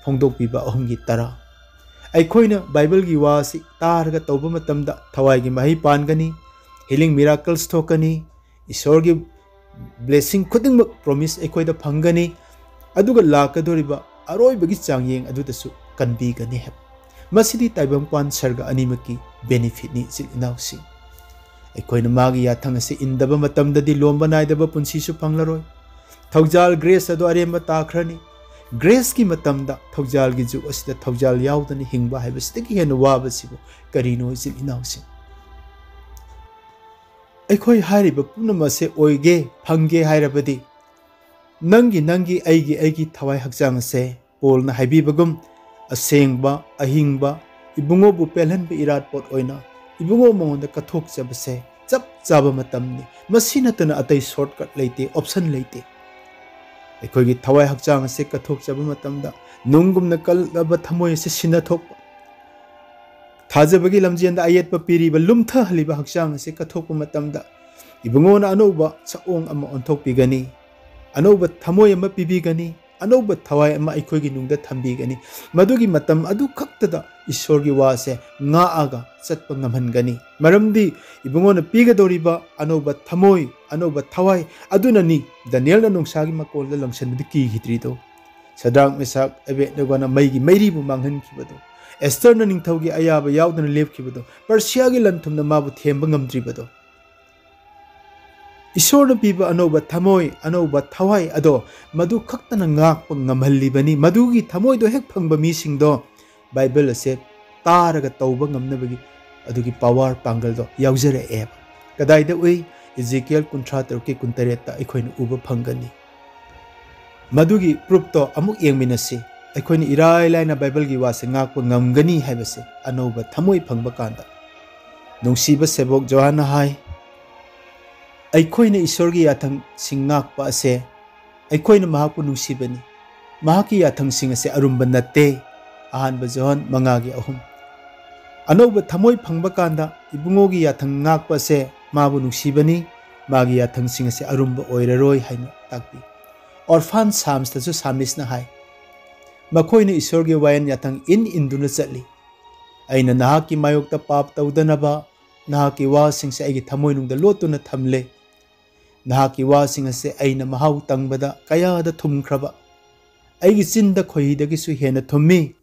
ꯐꯣꯡꯗꯣꯛꯄꯤꯕ ꯑꯍꯨꯝꯒꯤ ꯇꯔꯥ꯫ ꯑꯩꯈꯣꯏꯅ ꯕꯥꯏꯕꯜꯒꯤ ꯋꯥ ꯑꯁꯤ ꯇꯥꯔꯒ ꯇꯧꯕ ꯃꯇꯝꯗ ꯊꯋꯥꯏꯒꯤ ꯃꯍꯩ ꯄꯥꯟꯒꯅꯤ, healing miracles ꯊꯣꯛꯀꯅꯤ, ꯏꯁꯣꯔꯒꯤ blessing ꯈꯨꯗꯤꯡꯃꯛ promise ꯑꯩꯈꯣꯏꯗ ꯐꯪꯒꯅꯤ, ꯑꯗꯨꯒ ꯂꯥꯛꯀꯗꯧꯔꯤꯕ ꯑꯔꯣꯏꯕꯒꯤ ꯆꯥꯡꯌꯦꯡ ꯑꯗꯨꯗꯁꯨ ꯀꯟꯕꯤꯒꯅꯤ ꯍꯥꯏꯕ꯫ ꯃꯁꯤꯗꯤ ꯇꯥꯏꯕꯪꯄꯥꯟ ꯁꯔꯒ ꯑꯅꯤꯃꯛꯀꯤ benefitꯅꯤ, ꯏꯆꯤꯜ ꯏꯅꯥꯎꯁꯤꯡ꯫ ꯑꯩꯈꯣꯏꯅ ꯃꯥꯒꯤ ꯌꯥꯊꯪ ꯑꯁꯤ ꯏꯟꯗꯕ ꯃꯇꯝꯗꯗꯤ ꯂꯣꯝꯕ ꯅꯥꯏꯗꯕ ꯄꯨꯟꯁꯤꯁꯨ ꯐꯪꯂꯔꯣꯏ꯫ ꯊꯧꯖꯥꯜ grace ꯑꯗꯨ ꯑꯔꯦꯝꯕ ꯇꯥꯈ꯭ꯔꯅꯤ꯫ Graceꯀꯤ ꯃꯇꯝꯗ ꯊꯧꯖꯥꯜꯒꯤ ꯖꯨꯒ ꯑꯁꯤꯗ ꯊꯧꯖꯥꯜ ꯌꯥꯎꯗꯅ ꯍꯤꯡꯕ ꯍꯥꯏꯕꯁꯤꯗꯒꯤ ꯍꯦꯟꯅ ꯋꯥꯕꯁꯤꯕꯨ ꯀꯔꯤꯅꯣ, ꯏꯆꯤꯜ ꯏꯅꯥꯎꯁꯤꯡ? ꯑꯩꯈꯣꯏ ꯍꯥꯏꯔꯤꯕ ꯄꯨꯝꯅꯃꯛ ꯑꯁꯦ ꯑꯣꯏꯒꯦ, ꯐꯪꯒꯦ ꯍꯥꯏꯔꯕꯗꯤ ꯅꯪꯒꯤ, ꯅꯪꯒꯤ, ꯑꯩꯒꯤ, ꯑꯩꯒꯤ ꯊꯋꯥꯏ ꯍꯛꯆꯥꯡ ꯑꯁꯦ ꯄꯣꯜꯅ ꯍꯥꯏꯕꯤꯕꯒꯨꯝ ꯑꯁꯦꯡꯕ, ꯑꯍꯤꯡꯕ, ꯏꯕꯨꯡꯉꯣꯕꯨ ꯄꯦꯜꯍꯟꯕ ꯏꯔꯥꯠ ꯄꯣꯠ ꯑꯣꯏꯅ ꯏꯕꯨꯡꯉꯣ ꯃꯉꯣꯟꯗ ꯀꯠꯊꯣꯛꯆꯕꯁꯦ ꯆꯞ ꯆꯥꯕ ꯃꯇꯝꯅꯤ꯫ ꯃꯁꯤ ꯅꯠꯇꯅ ꯑꯇꯩ shortcut ꯂꯩꯇꯦ, option ꯂꯩꯇꯦ꯫ ꯑꯩꯈꯣꯏꯒꯤ ꯊꯋꯥꯏ ꯍꯛꯆꯥꯡ ꯑꯁꯤ ꯀꯠꯊꯣꯛꯆꯕ ꯃꯇꯝꯗ, ꯅꯨꯡꯒꯨꯝꯅ ꯀꯜꯂꯕ ꯊꯃꯣꯏ ꯑꯁꯤ ꯁꯤꯟꯅꯊꯣꯛꯄ, ꯊꯥꯖꯕꯒꯤ ꯂꯝꯖꯦꯟꯗ ꯑꯌꯦꯠꯄ ꯄꯤꯔꯤꯕ ꯂꯨꯝꯊꯍꯜꯂꯤꯕ ꯍꯛꯆꯥꯡ ꯑꯁꯤ ꯀꯠꯊꯣꯛꯄ ꯃꯇꯝꯗ, ꯏꯕꯨꯡꯉꯣꯅ ꯑꯅꯧꯕ ꯁꯛꯑꯣꯡ ꯑꯃ ꯑꯣꯟꯊꯣꯛꯄꯤꯒꯅꯤ, ꯑꯅꯧꯕ ꯊꯃꯣꯏ ꯑꯃ ꯄꯤꯕꯤꯒꯅꯤ, ꯑꯅꯧꯕ ꯊꯋꯥꯏ ꯑꯃ ꯑꯩꯈꯣꯏꯒꯤ ꯅꯨꯡꯗ ꯊꯝꯕꯤꯒꯅꯤ꯫ ꯃꯗꯨꯒꯤ ꯃꯇꯝ ꯑꯗꯨ ꯈꯛꯇꯗ ꯏꯁꯣꯔꯒꯤ ꯋꯥꯁꯦ ꯉꯥꯛꯑꯒ ꯆꯠꯄ ꯉꯝꯍꯟꯒꯅꯤ꯫ ꯃꯔꯝꯗꯤ ꯏꯕꯨꯡꯉꯣꯅ ꯄꯤꯒꯗꯧꯔꯤꯕ ꯑꯅꯧꯕ ꯊꯃꯣꯏ, ꯑꯅꯧꯕ ꯊꯋꯥꯏ ꯑꯗꯨꯅꯅꯤ ꯗꯥꯅꯤꯌꯦꯜꯅ ꯅꯣꯡꯁꯥꯒꯤ ꯃꯀꯣꯜꯗ ꯂꯪꯁꯟꯕꯗ ꯀꯤꯈꯤꯗ꯭ꯔꯤꯗꯣ, ꯁꯗ꯭ꯔꯥꯛ, ꯃꯦꯁꯥꯛ, ꯑꯕꯦꯗꯅꯦꯒꯣꯅ ꯃꯩꯒꯤ ꯃꯩꯔꯤꯕꯨ ꯃꯥꯡꯍꯟꯈꯤꯕꯗꯣ, ꯑꯦꯁꯇꯔꯅ ꯅꯤꯡꯊꯧꯒꯤ ꯑꯌꯥꯕ ꯌꯥꯎꯗꯅ ꯂꯦꯞꯈꯤꯕꯗꯣ, ꯄꯔꯁꯤꯌꯥꯒꯤ ꯂꯟ ꯊꯨꯝꯅ ꯃꯥꯕꯨ ꯊꯦꯝꯕ ꯉꯝꯗ꯭ꯔꯤꯕꯗꯣ, ꯏꯁꯣꯔꯅ ꯄꯤꯕ ꯑꯅꯧꯕ ꯊꯃꯣꯏ, ꯑꯅꯧꯕ ꯊꯋꯥꯏ ꯑꯗꯣ ꯃꯗꯨ ꯈꯛꯇꯅ ꯉꯥꯛꯄ ꯉꯝꯍꯜꯂꯤꯕꯅꯤ꯫ ꯃꯗꯨꯒꯤ ꯊꯃꯣꯏꯗꯣ ꯍꯦꯛ ꯐꯪꯕ ꯃꯤꯁꯤꯡꯗꯣ ꯕꯥꯏꯕꯜ ꯑꯁꯦ ꯇꯥꯔꯒ ꯇꯧꯕ ꯉꯝꯅꯕꯒꯤ ꯑꯗꯨꯒꯤ ꯄꯥꯋꯔ, ꯄꯥꯡꯒꯜꯗꯣ ꯌꯥꯎꯖꯔꯛꯑꯦꯕ꯫ ꯀꯗꯥꯏꯗ ꯎꯏ? ꯏꯖꯦꯀꯤꯌꯦꯜ ꯀꯨꯟꯊ꯭ꯔꯥ ꯇꯔꯨꯛꯀꯤ ꯀꯨꯟꯇꯔꯦꯠꯇ ꯑꯩꯈꯣꯏꯅ ꯎꯕ ꯐꯪꯒꯅꯤ꯫ ꯃꯗꯨꯒꯤ ꯄ꯭ꯔꯨꯞꯇꯣ ꯑꯃꯨꯛ ꯌꯦꯡꯃꯤꯟꯅꯁꯤ꯫ ꯑꯩꯈꯣꯏꯅ ꯏꯔꯥꯏ ꯂꯥꯏꯅ ꯕꯥꯏꯕꯜꯒꯤ ꯋꯥꯁꯦ ꯉꯥꯛꯄ ꯉꯝꯒꯅꯤ ꯍꯥꯏꯕꯁꯦ ꯑꯅꯧꯕ ꯊꯃꯣꯏ ꯐꯪꯕ ꯀꯥꯟꯗ꯫ ꯅꯨꯡꯁꯤꯕ ꯁꯦꯕꯣꯛ ꯖꯣꯍꯥꯟꯅ ꯍꯥꯏ, ꯑꯩꯈꯣꯏꯅ ꯏꯁꯣꯔꯒꯤ ꯌꯥꯊꯪꯁꯤꯡ ꯉꯥꯛꯄ ꯑꯁꯦ ꯑꯩꯈꯣꯏꯅ ꯃꯍꯥꯛꯄꯨ ꯅꯨꯡꯁꯤꯕꯅꯤ꯫ ꯃꯍꯥꯛꯀꯤ ꯌꯥꯊꯪꯁꯤꯡ ꯑꯁꯦ ꯑꯔꯨꯝꯕ ꯅꯠꯇꯦ꯫ ꯑꯍꯥꯟꯕ ꯖꯣꯍꯥꯟ ꯃꯉꯥꯒꯤ ꯑꯍꯨꯝ꯫ ꯑꯅꯧꯕ ꯊꯃꯣꯏ ꯐꯪꯕ ꯀꯥꯟꯗ ꯏꯕꯨꯡꯉꯣꯒꯤ ꯌꯥꯊꯪ ꯉꯥꯛꯄ ꯑꯁꯦ ꯃꯥꯕꯨ ꯅꯨꯡꯁꯤꯕꯅꯤ, ꯃꯥꯒꯤ ꯌꯥꯊꯪꯁꯤꯡ ꯑꯁꯦ ꯑꯔꯨꯝꯕ ꯑꯣꯏꯔꯔꯣꯏ ꯍꯥꯏꯅ ꯇꯥꯛꯄꯤ꯫ ꯑꯣꯔꯐꯥꯟ ꯁꯥꯝꯁꯇꯁꯨ ꯁꯥꯃꯤꯁꯅ ꯍꯥꯏ, ꯃꯈꯣꯏꯅ ꯏꯁꯣꯔꯒꯤ ꯋꯥꯌꯦꯜ ꯌꯥꯊꯪ ꯏꯟ ꯏꯟꯗꯨꯅ ꯆꯠꯂꯤ꯫ ꯑꯩꯅ ꯅꯍꯥꯛꯀꯤ ꯃꯥꯌꯣꯛꯇ ꯄꯥꯞ ꯇꯧꯗꯅꯕ ꯅꯍꯥꯛꯀꯤ ꯋꯥꯁꯤꯡꯁꯦ ꯑꯩꯒꯤ ꯊꯃꯣꯏꯅꯨꯡꯗ ꯂꯣꯠꯇꯨꯅ ꯊꯝꯂꯦ꯫ ꯅꯍꯥꯛꯀꯤ ꯋꯥꯁꯤꯡ ꯑꯁꯦ ꯑꯩꯅ ꯃꯍꯥꯎ ꯇꯪꯕꯗ ꯀꯌꯥꯗ ꯊꯨꯝꯈ꯭ꯔꯕ! ꯑꯩꯒꯤ ꯆꯤꯟꯗ ꯈꯣꯏꯍꯤꯗꯒꯤꯁꯨ ꯍꯦꯟꯅ ꯊꯨꯝꯃꯤ꯫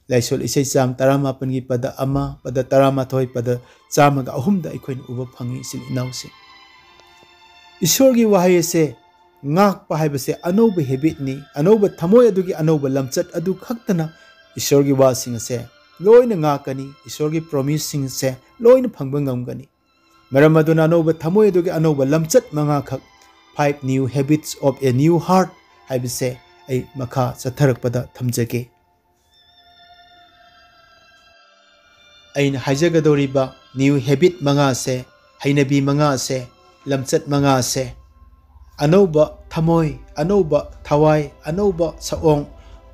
ꯂꯥꯏꯁꯣꯜ ꯏꯁꯩ ꯆꯥꯝ ꯇꯔꯥꯃꯥꯄꯟꯒꯤ ꯄꯗ ꯑꯃ, ꯄꯗ ꯇꯔꯥꯃꯥꯊꯣꯏ, ꯄꯗ ꯆꯥꯝꯃꯒ ꯑꯍꯨꯝꯗ ꯑꯩꯈꯣꯏꯅ ꯎꯕ ꯐꯪꯉꯤ, ꯏꯆꯤꯜ ꯏꯅꯥꯎꯁꯤꯡ꯫ ꯏꯁꯣꯔꯒꯤ ꯋꯥꯍꯩ ꯑꯁꯦ ꯉꯥꯛꯄ ꯍꯥꯏꯕꯁꯦ ꯑꯅꯧꯕ ꯍꯦꯕꯤꯠꯅꯤ꯫ ꯑꯅꯧꯕ ꯊꯃꯣꯏ ꯑꯗꯨꯒꯤ ꯑꯅꯧꯕ ꯂꯝꯆꯠ ꯑꯗꯨ ꯈꯛꯇꯅ ꯏꯁꯣꯔꯒꯤ ꯋꯥꯁꯤꯡ ꯑꯁꯦ ꯂꯣꯏꯅ ꯉꯥꯛꯀꯅꯤ, ꯏꯁꯣꯔꯒꯤ ꯄ꯭ꯔꯣꯃꯤꯁꯁꯤꯡ ꯑꯁꯦ ꯂꯣꯏꯅ ꯐꯪꯕ ꯉꯝꯒꯅꯤ꯫ ꯃꯔꯝ ꯑꯗꯨꯅ ꯑꯅꯧꯕ ꯊꯃꯣꯏ ꯑꯗꯨꯒꯤ ꯑꯅꯧꯕ ꯂꯝꯆꯠ ꯃꯉꯥꯈꯛ, Five New Habits of a New Heart ꯍꯥꯏꯕꯁꯦ ꯑꯩ ꯃꯈꯥ ꯆꯠꯊꯔꯛꯄꯗ ꯊꯝꯖꯒꯦ꯫ ꯑꯩꯅ ꯍꯥꯏꯖꯒꯗꯧꯔꯤꯕ ꯅ꯭ꯌꯨ ꯍꯦꯕꯤꯠ ꯃꯉꯥꯁꯦ, ꯍꯩꯅꯕꯤ ꯃꯉꯥꯁꯦ, ꯂꯝꯆꯠ ꯃꯉꯥꯁꯦ ꯑꯅꯧꯕ ꯊꯃꯣꯏ ꯑꯅꯧꯕ, ꯊꯋꯥꯏ ꯑꯅꯧꯕ, ꯁꯛꯑꯣꯡ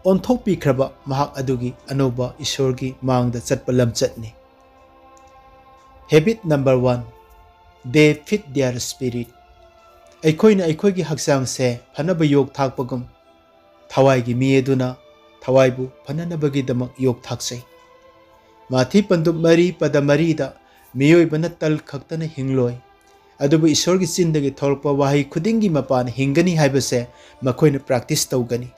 ꯑꯣꯟꯊꯣꯛꯄꯤꯈ꯭ꯔꯕ ꯃꯍꯥꯛ ꯑꯗꯨꯒꯤ ꯑꯅꯧꯕ ꯏꯁꯣꯔꯒꯤ ꯃꯥꯡꯗ ꯆꯠꯄ ꯂꯝꯆꯠꯅꯤ꯫ Habit number one, they feed their spirit. ꯑꯩꯈꯣꯏꯅ ꯑꯩꯈꯣꯏꯒꯤ ꯍꯛꯆꯥꯡꯁꯦ ꯐꯅꯕ ꯌꯣꯛ ꯊꯥꯛꯄꯒꯨꯝ, ꯊꯋꯥꯏꯒꯤ ꯃꯤ ꯑꯗꯨꯅ ꯊꯋꯥꯏꯕꯨ ꯐꯅꯅꯕꯒꯤꯗꯃꯛ ꯌꯣꯛ ꯊꯥꯛꯆꯩ꯫ ꯃꯥꯊꯤ ꯄꯟꯗꯨꯞ ꯃꯔꯤ ꯄꯗ ꯃꯔꯤꯗ, "ꯃꯤꯑꯣꯏꯕꯅ ꯇꯜ ꯈꯛꯇꯅ ꯍꯤꯡꯂꯣꯏ, ꯑꯗꯨꯕꯨ ꯏꯁꯣꯔꯒꯤ ꯆꯤꯟꯗꯒꯤ ꯊꯣꯛꯂꯛꯄ ꯋꯥꯍꯩ ꯈꯨꯗꯤꯡꯒꯤ ꯃꯄꯥꯟ ꯍꯤꯡꯒꯅꯤ" ꯍꯥꯏꯕꯁꯦ ꯃꯈꯣꯏꯅ practice ꯇꯧꯒꯅꯤ꯫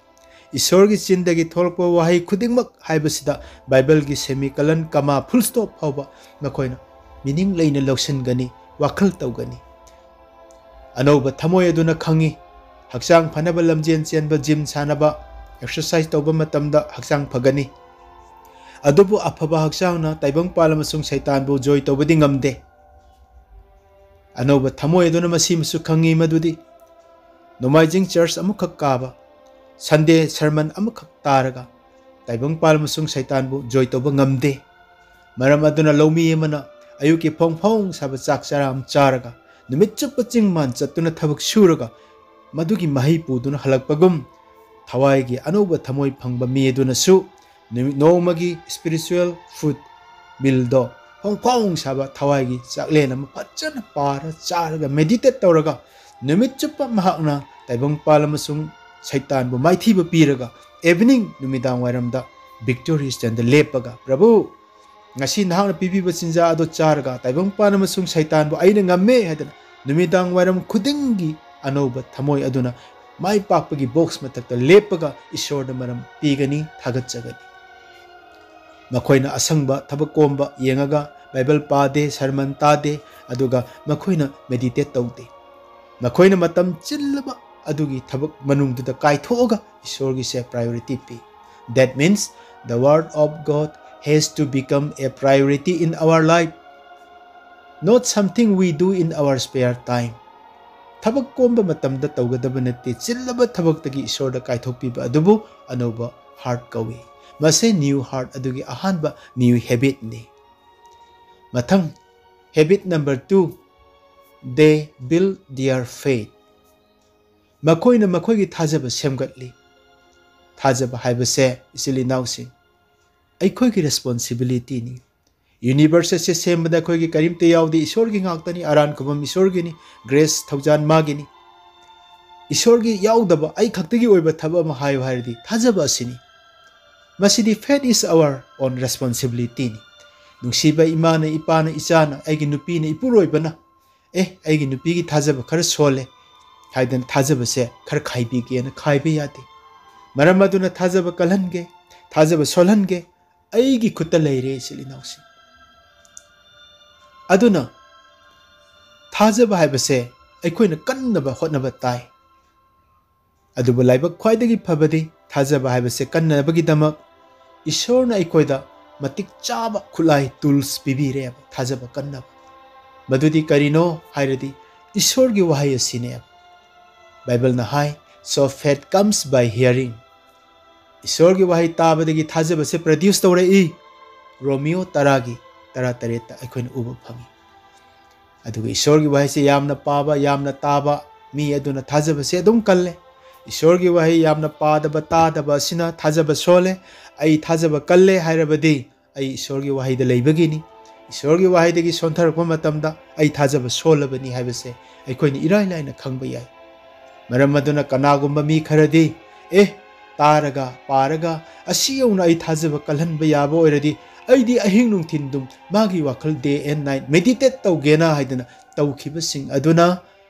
ꯏꯁꯣꯔꯒꯤ ꯆꯤꯟꯗꯒꯤ ꯊꯣꯛꯂꯛꯄ ꯋꯥꯍꯩ ꯈꯨꯗꯤꯡꯃꯛ ꯍꯥꯏꯕꯁꯤꯗ ꯕꯥꯏꯕꯜꯒꯤ semicolon, comma, full stop ꯐꯥꯎꯕ ꯃꯈꯣꯏꯅ meaning ꯂꯩꯅ ꯂꯧꯁꯤꯟꯒꯅꯤ, ꯋꯥꯈꯜ ꯇꯧꯒꯅꯤ꯫ ꯑꯅꯧꯕ ꯊꯃꯣꯏ ꯑꯗꯨꯅ ꯈꯪꯏ, ꯍꯛꯆꯥꯡ ꯐꯅꯕ ꯂꯝꯖꯦꯟ ꯆꯦꯟꯕ, gym ꯁꯥꯟꯅꯕ, exercise ꯇꯧꯕ ꯃꯇꯝꯗ ꯍꯛꯆꯥꯡ ꯐꯒꯅꯤ꯫ ꯑꯗꯨꯕꯨ ꯑꯐꯕ ꯍꯛꯆꯥꯡꯅ ꯇꯥꯏꯕꯪꯄꯥꯜ ꯑꯃꯁꯨꯡ ꯁꯩꯇꯥꯟꯕꯨ ꯖꯣꯏ ꯇꯧꯕꯗꯤ ꯉꯝꯗꯦ꯫ ꯑꯅꯧꯕ ꯊꯃꯣꯏ ꯑꯗꯨꯅ ꯃꯁꯤꯃꯁꯨ ꯈꯪꯏ ꯃꯗꯨꯗꯤ ꯅꯣꯡꯃꯥꯏꯖꯤꯡ church ꯑꯃꯈꯛ ꯀꯥꯕ, Sunday sermon ꯑꯃꯈꯛ ꯇꯥꯔꯒ ꯇꯥꯏꯕꯪꯄꯥꯜ ꯑꯃꯁꯨꯡ ꯁꯩꯇꯥꯟꯕꯨ ꯖꯣꯏ ꯇꯧꯕ ꯉꯝꯗꯦ꯫ ꯃꯔꯝ ꯑꯗꯨꯅ ꯂꯧꯃꯤ ꯑꯃꯅ ꯑꯌꯨꯛꯀꯤ ꯐꯣꯡ ꯐꯣꯡ ꯁꯥꯕ ꯆꯥꯛ ꯆꯔꯥ ꯑꯃ ꯆꯥꯔꯒ ꯅꯨꯃꯤꯠ ꯆꯨꯞꯄ ꯆꯤꯡ ꯃꯥꯟ ꯆꯠꯇꯨꯅ ꯊꯕꯛ ꯁꯨꯔꯒ ꯃꯗꯨꯒꯤ ꯃꯍꯩ ꯄꯨꯗꯨꯅ ꯍꯜꯂꯛꯄꯒꯨꯝ, ꯊꯋꯥꯏꯒꯤ ꯑꯅꯧꯕ ꯊꯃꯣꯏ ꯐꯪꯕ ꯃꯤ ꯑꯗꯨꯅꯁꯨ ꯅꯨꯃꯤꯠ ꯅꯣꯡꯃꯒꯤ spiritual food mealꯗꯣ, ꯐꯣꯡ ꯐꯣꯡ ꯁꯥꯕ ꯊꯋꯥꯏꯒꯤ ꯆꯥꯛꯂꯦꯟ ꯑꯃ ꯐꯖꯅ ꯄꯥꯔ ꯆꯥꯔꯒ meditate ꯇꯧꯔꯒ ꯅꯨꯃꯤꯠ ꯆꯨꯞꯄ ꯃꯍꯥꯛꯅ ꯇꯥꯏꯕꯪꯄꯥꯜ ꯑꯃꯁꯨꯡ ꯁꯩꯇꯥꯟꯕꯨ ꯃꯥꯏꯊꯤꯕ ꯄꯤꯔꯒ evening, ꯅꯨꯃꯤꯗꯥꯡ ꯋꯥꯏꯔꯝꯗ victory standꯗ ꯂꯦꯞꯄꯒ, "ꯄ꯭ꯔꯚꯨ, ꯉꯁꯤ ꯅꯍꯥꯛꯅ ꯄꯤꯕꯤꯕ ꯆꯤꯟꯖꯥꯛ ꯑꯗꯨ ꯆꯥꯔꯒ ꯇꯥꯏꯕꯪꯄꯥꯟ ꯑꯃꯁꯨꯡ ꯁꯩꯇꯥꯟꯕꯨ ꯑꯩꯅ ꯉꯝꯃꯦ" ꯍꯥꯏꯗꯅ ꯅꯨꯃꯤꯗꯥꯡ ꯋꯥꯏꯔꯝ ꯈꯨꯗꯤꯡꯒꯤ ꯑꯅꯧꯕ ꯊꯃꯣꯏ ꯑꯗꯨꯅ ꯃꯥꯏ ꯄꯥꯛꯄꯒꯤ box ꯃꯊꯛꯇ ꯂꯦꯞꯄꯒ ꯏꯁꯣꯔꯗ ꯃꯔꯝ ꯄꯤꯒꯅꯤ, ꯊꯥꯒꯠꯆꯒꯅꯤ꯫ ꯃꯈꯣꯏꯅ ꯑꯁꯪꯕ ꯊꯕꯛ ꯀꯣꯝꯕ ꯌꯦꯡꯉꯒ ꯕꯥꯏꯕꯜ ꯄꯥꯗꯦ, sermon ꯇꯥꯗꯦ, ꯑꯗꯨꯒ ꯃꯈꯣꯏꯅ meditate ꯇꯧꯗꯦ꯫ ꯃꯈꯣꯏꯅ ꯃꯇꯝ ꯆꯤꯜꯂꯕ ꯑꯗꯨꯒꯤ ꯊꯕꯛ ꯃꯅꯨꯡꯗꯨꯗ ꯀꯥꯏꯊꯣꯛꯑꯒ ꯏꯁꯣꯔꯒꯤꯁꯦ priority P. That means the word of God has to become a priority in our life, not something we do in our spare time. ꯊꯕꯛ ꯀꯣꯝꯕ ꯃꯇꯝꯗ ꯇꯧꯒꯗꯕ ꯅꯠꯇꯦ, ꯆꯤꯜꯂꯕ ꯊꯕꯛꯇꯒꯤ ꯏꯁꯣꯔꯗ ꯀꯥꯏꯊꯣꯛꯄꯤꯕ ꯑꯗꯨꯕꯨ ꯑꯅꯧꯕ heart ꯀꯧꯏ꯫ ꯃꯁꯤ new heart ꯑꯗꯨꯒꯤ ꯑꯍꯥꯟꯕ new habitꯅꯤ꯫ ꯃꯊꯪ, habit number two, they build their faith. ꯃꯈꯣꯏꯅ ꯃꯈꯣꯏꯒꯤ ꯊꯥꯖꯕ ꯁꯦꯝꯒꯠꯂꯤ꯫ ꯊꯥꯖꯕ ꯍꯥꯏꯕꯁꯦ, ꯏꯆꯤꯜ ꯏꯅꯥꯎꯁꯤꯡ, ꯑꯩꯈꯣꯏꯒꯤ ꯔꯦꯁꯄꯣꯟꯁꯤꯕꯤꯂꯤꯇꯤꯅꯤ꯫ ꯌꯨꯅꯤꯚꯔꯁ ꯑꯁꯤ ꯁꯦꯝꯕꯗ ꯑꯩꯈꯣꯏꯒꯤ ꯀꯔꯤꯝꯇ ꯌꯥꯎꯗꯦ, ꯏꯁꯣꯔꯒꯤ ꯉꯥꯛꯇꯅꯤ, ꯑꯔꯥꯟ ꯈꯨꯕꯝ ꯏꯁꯣꯔꯒꯤꯅꯤ, ꯒ꯭ꯔꯦꯁ ꯊꯧꯖꯥꯟ ꯃꯥꯒꯤꯅꯤ꯫ ꯏꯁꯣꯔꯒꯤ ꯌꯥꯎꯗꯕ ꯑꯩ ꯈꯛꯇꯒꯤ ꯑꯣꯏꯕ ꯊꯕꯛ ꯑꯃ ꯍꯥꯏꯌꯨ ꯍꯥꯏꯔꯗꯤ ꯊꯥꯖꯕ ꯑꯁꯤꯅꯤ꯫ ꯃꯁꯤꯗꯤ faith is our own responsibilityꯅꯤ꯫ ꯅꯨꯡꯁꯤꯕ ꯏꯃꯥꯅ, ꯏꯄꯥꯅ, ꯏꯆꯥꯅ, ꯑꯩꯒꯤ ꯅꯨꯄꯤꯅ, ꯏꯄꯨꯔꯣꯏꯕꯅ, "ꯑꯦ, ꯑꯩꯒꯤ ꯅꯨꯄꯤꯒꯤ ꯊꯥꯖꯕ ꯈꯔ ꯁꯣꯜꯂꯦ" ꯍꯥꯏꯗꯅ ꯊꯥꯖꯕꯁꯦ ꯈꯔ ꯈꯥꯏꯕꯤꯒꯦꯅ ꯈꯥꯏꯕ ꯌꯥꯗꯦ꯫ ꯃꯔꯝ ꯑꯗꯨꯅ ꯊꯥꯖꯕ ꯀꯜꯍꯟꯒꯦ, ꯊꯥꯖꯕ ꯁꯣꯜꯍꯟꯒꯦ, ꯑꯩꯒꯤ ꯈꯨꯠꯇ ꯂꯩꯔꯦ, ꯏꯆꯤꯜ ꯏꯅꯥꯎꯁꯤꯡ꯫ ꯑꯗꯨꯅ ꯊꯥꯖꯕ ꯍꯥꯏꯕꯁꯦ ꯑꯩꯈꯣꯏꯅ ꯀꯟꯅꯕ ꯍꯣꯠꯅꯕ ꯇꯥꯏ꯫ ꯑꯗꯨꯕꯨ ꯂꯥꯏꯕꯛ ꯈ꯭ꯋꯥꯏꯗꯒꯤ ꯐꯕꯗꯤ, ꯊꯥꯖꯕ ꯍꯥꯏꯕꯁꯦ ꯀꯟꯅꯕꯒꯤꯗꯃꯛ ꯏꯁꯣꯔꯅ ꯑꯩꯈꯣꯏꯗ ꯃꯇꯤꯛ ꯆꯥꯕ ꯈꯨꯠꯂꯥꯏ, ꯇꯨꯜꯁ ꯄꯤꯕꯤꯔꯦꯕ ꯊꯥꯖꯕ ꯀꯟꯅꯕ꯫ ꯃꯗꯨꯗꯤ ꯀꯔꯤꯅꯣ ꯍꯥꯏꯔꯗꯤ ꯏꯁꯣꯔꯒꯤ ꯋꯥꯍꯩ ꯑꯁꯤꯅꯦꯕ꯫ ꯕꯥꯏꯕꯜꯅ ꯍꯥꯏ, "So faith comes by hearing." ꯏꯁꯣꯔꯒꯤ ꯋꯥꯍꯩ ꯇꯥꯕꯗꯒꯤ ꯊꯥꯖꯕꯁꯦ ꯄ꯭ꯔꯗ꯭ꯌꯨꯁ ꯇꯧꯔꯛꯏ꯫ ꯔꯣꯃꯤꯌꯣ ꯇꯔꯥꯒꯤ ꯇꯔꯥꯇꯔꯦꯠꯇ ꯑꯩꯈꯣꯏꯅ ꯎꯕ ꯐꯪꯉꯤ꯫ ꯑꯗꯨꯒ ꯏꯁꯣꯔꯒꯤ ꯋꯥꯍꯩꯁꯦ ꯌꯥꯝꯅ ꯄꯥꯕ, ꯌꯥꯝꯅ ꯇꯥꯕ ꯃꯤ ꯑꯗꯨꯅ ꯊꯥꯖꯕꯁꯦ ꯑꯗꯨꯝ ꯀꯜꯂꯦ꯫ ꯏꯁꯣꯔꯒꯤ ꯋꯥꯍꯩ ꯌꯥꯝꯅ ꯄꯥꯗꯕ, ꯇꯥꯗꯕ ꯑꯁꯤꯅ ꯊꯥꯖꯕ ꯁꯣꯜꯂꯦ꯫ ꯑꯩ ꯊꯥꯖꯕ ꯀꯜꯂꯦ ꯍꯥꯏꯔꯕꯗꯤ ꯑꯩ ꯏꯁꯣꯔꯒꯤ ꯋꯥꯍꯩꯗ ꯂꯩꯕꯒꯤꯅꯤ꯫ ꯏꯁꯣꯔꯒꯤ ꯋꯥꯍꯩꯗꯒꯤ ꯁꯣꯟꯊꯔꯛꯄ ꯃꯇꯝꯗ ꯑꯩ ꯊꯥꯖꯕ ꯁꯣꯜꯂꯕꯅꯤ ꯍꯥꯏꯕꯁꯦ ꯑꯩꯈꯣꯏꯅ ꯏꯔꯥꯏ ꯂꯥꯏꯅ ꯈꯪꯕ ꯌꯥꯏ꯫ ꯃꯔꯝ ꯑꯗꯨꯅ ꯀꯅꯥꯒꯨꯝꯕ ꯃꯤ ꯈꯔꯗꯤ, "ꯑꯦ, ꯇꯥꯔꯒ, ꯄꯥꯔꯒ, ꯑꯁꯤ ꯌꯧꯅ ꯑꯩ ꯊꯥꯖꯕ ꯀꯜꯍꯟꯕ ꯌꯥꯕ ꯑꯣꯏꯔꯗꯤ ꯑꯩꯗꯤ ꯑꯍꯤꯡ ꯅꯨꯡꯊꯤꯟ ꯑꯗꯨꯝ ꯃꯥꯒꯤ ꯋꯥꯈꯜ day and night meditate ꯇꯧꯒꯦꯅ" ꯍꯥꯏꯗꯅ ꯇꯧꯈꯤꯕꯁꯤꯡ ꯑꯗꯨꯅ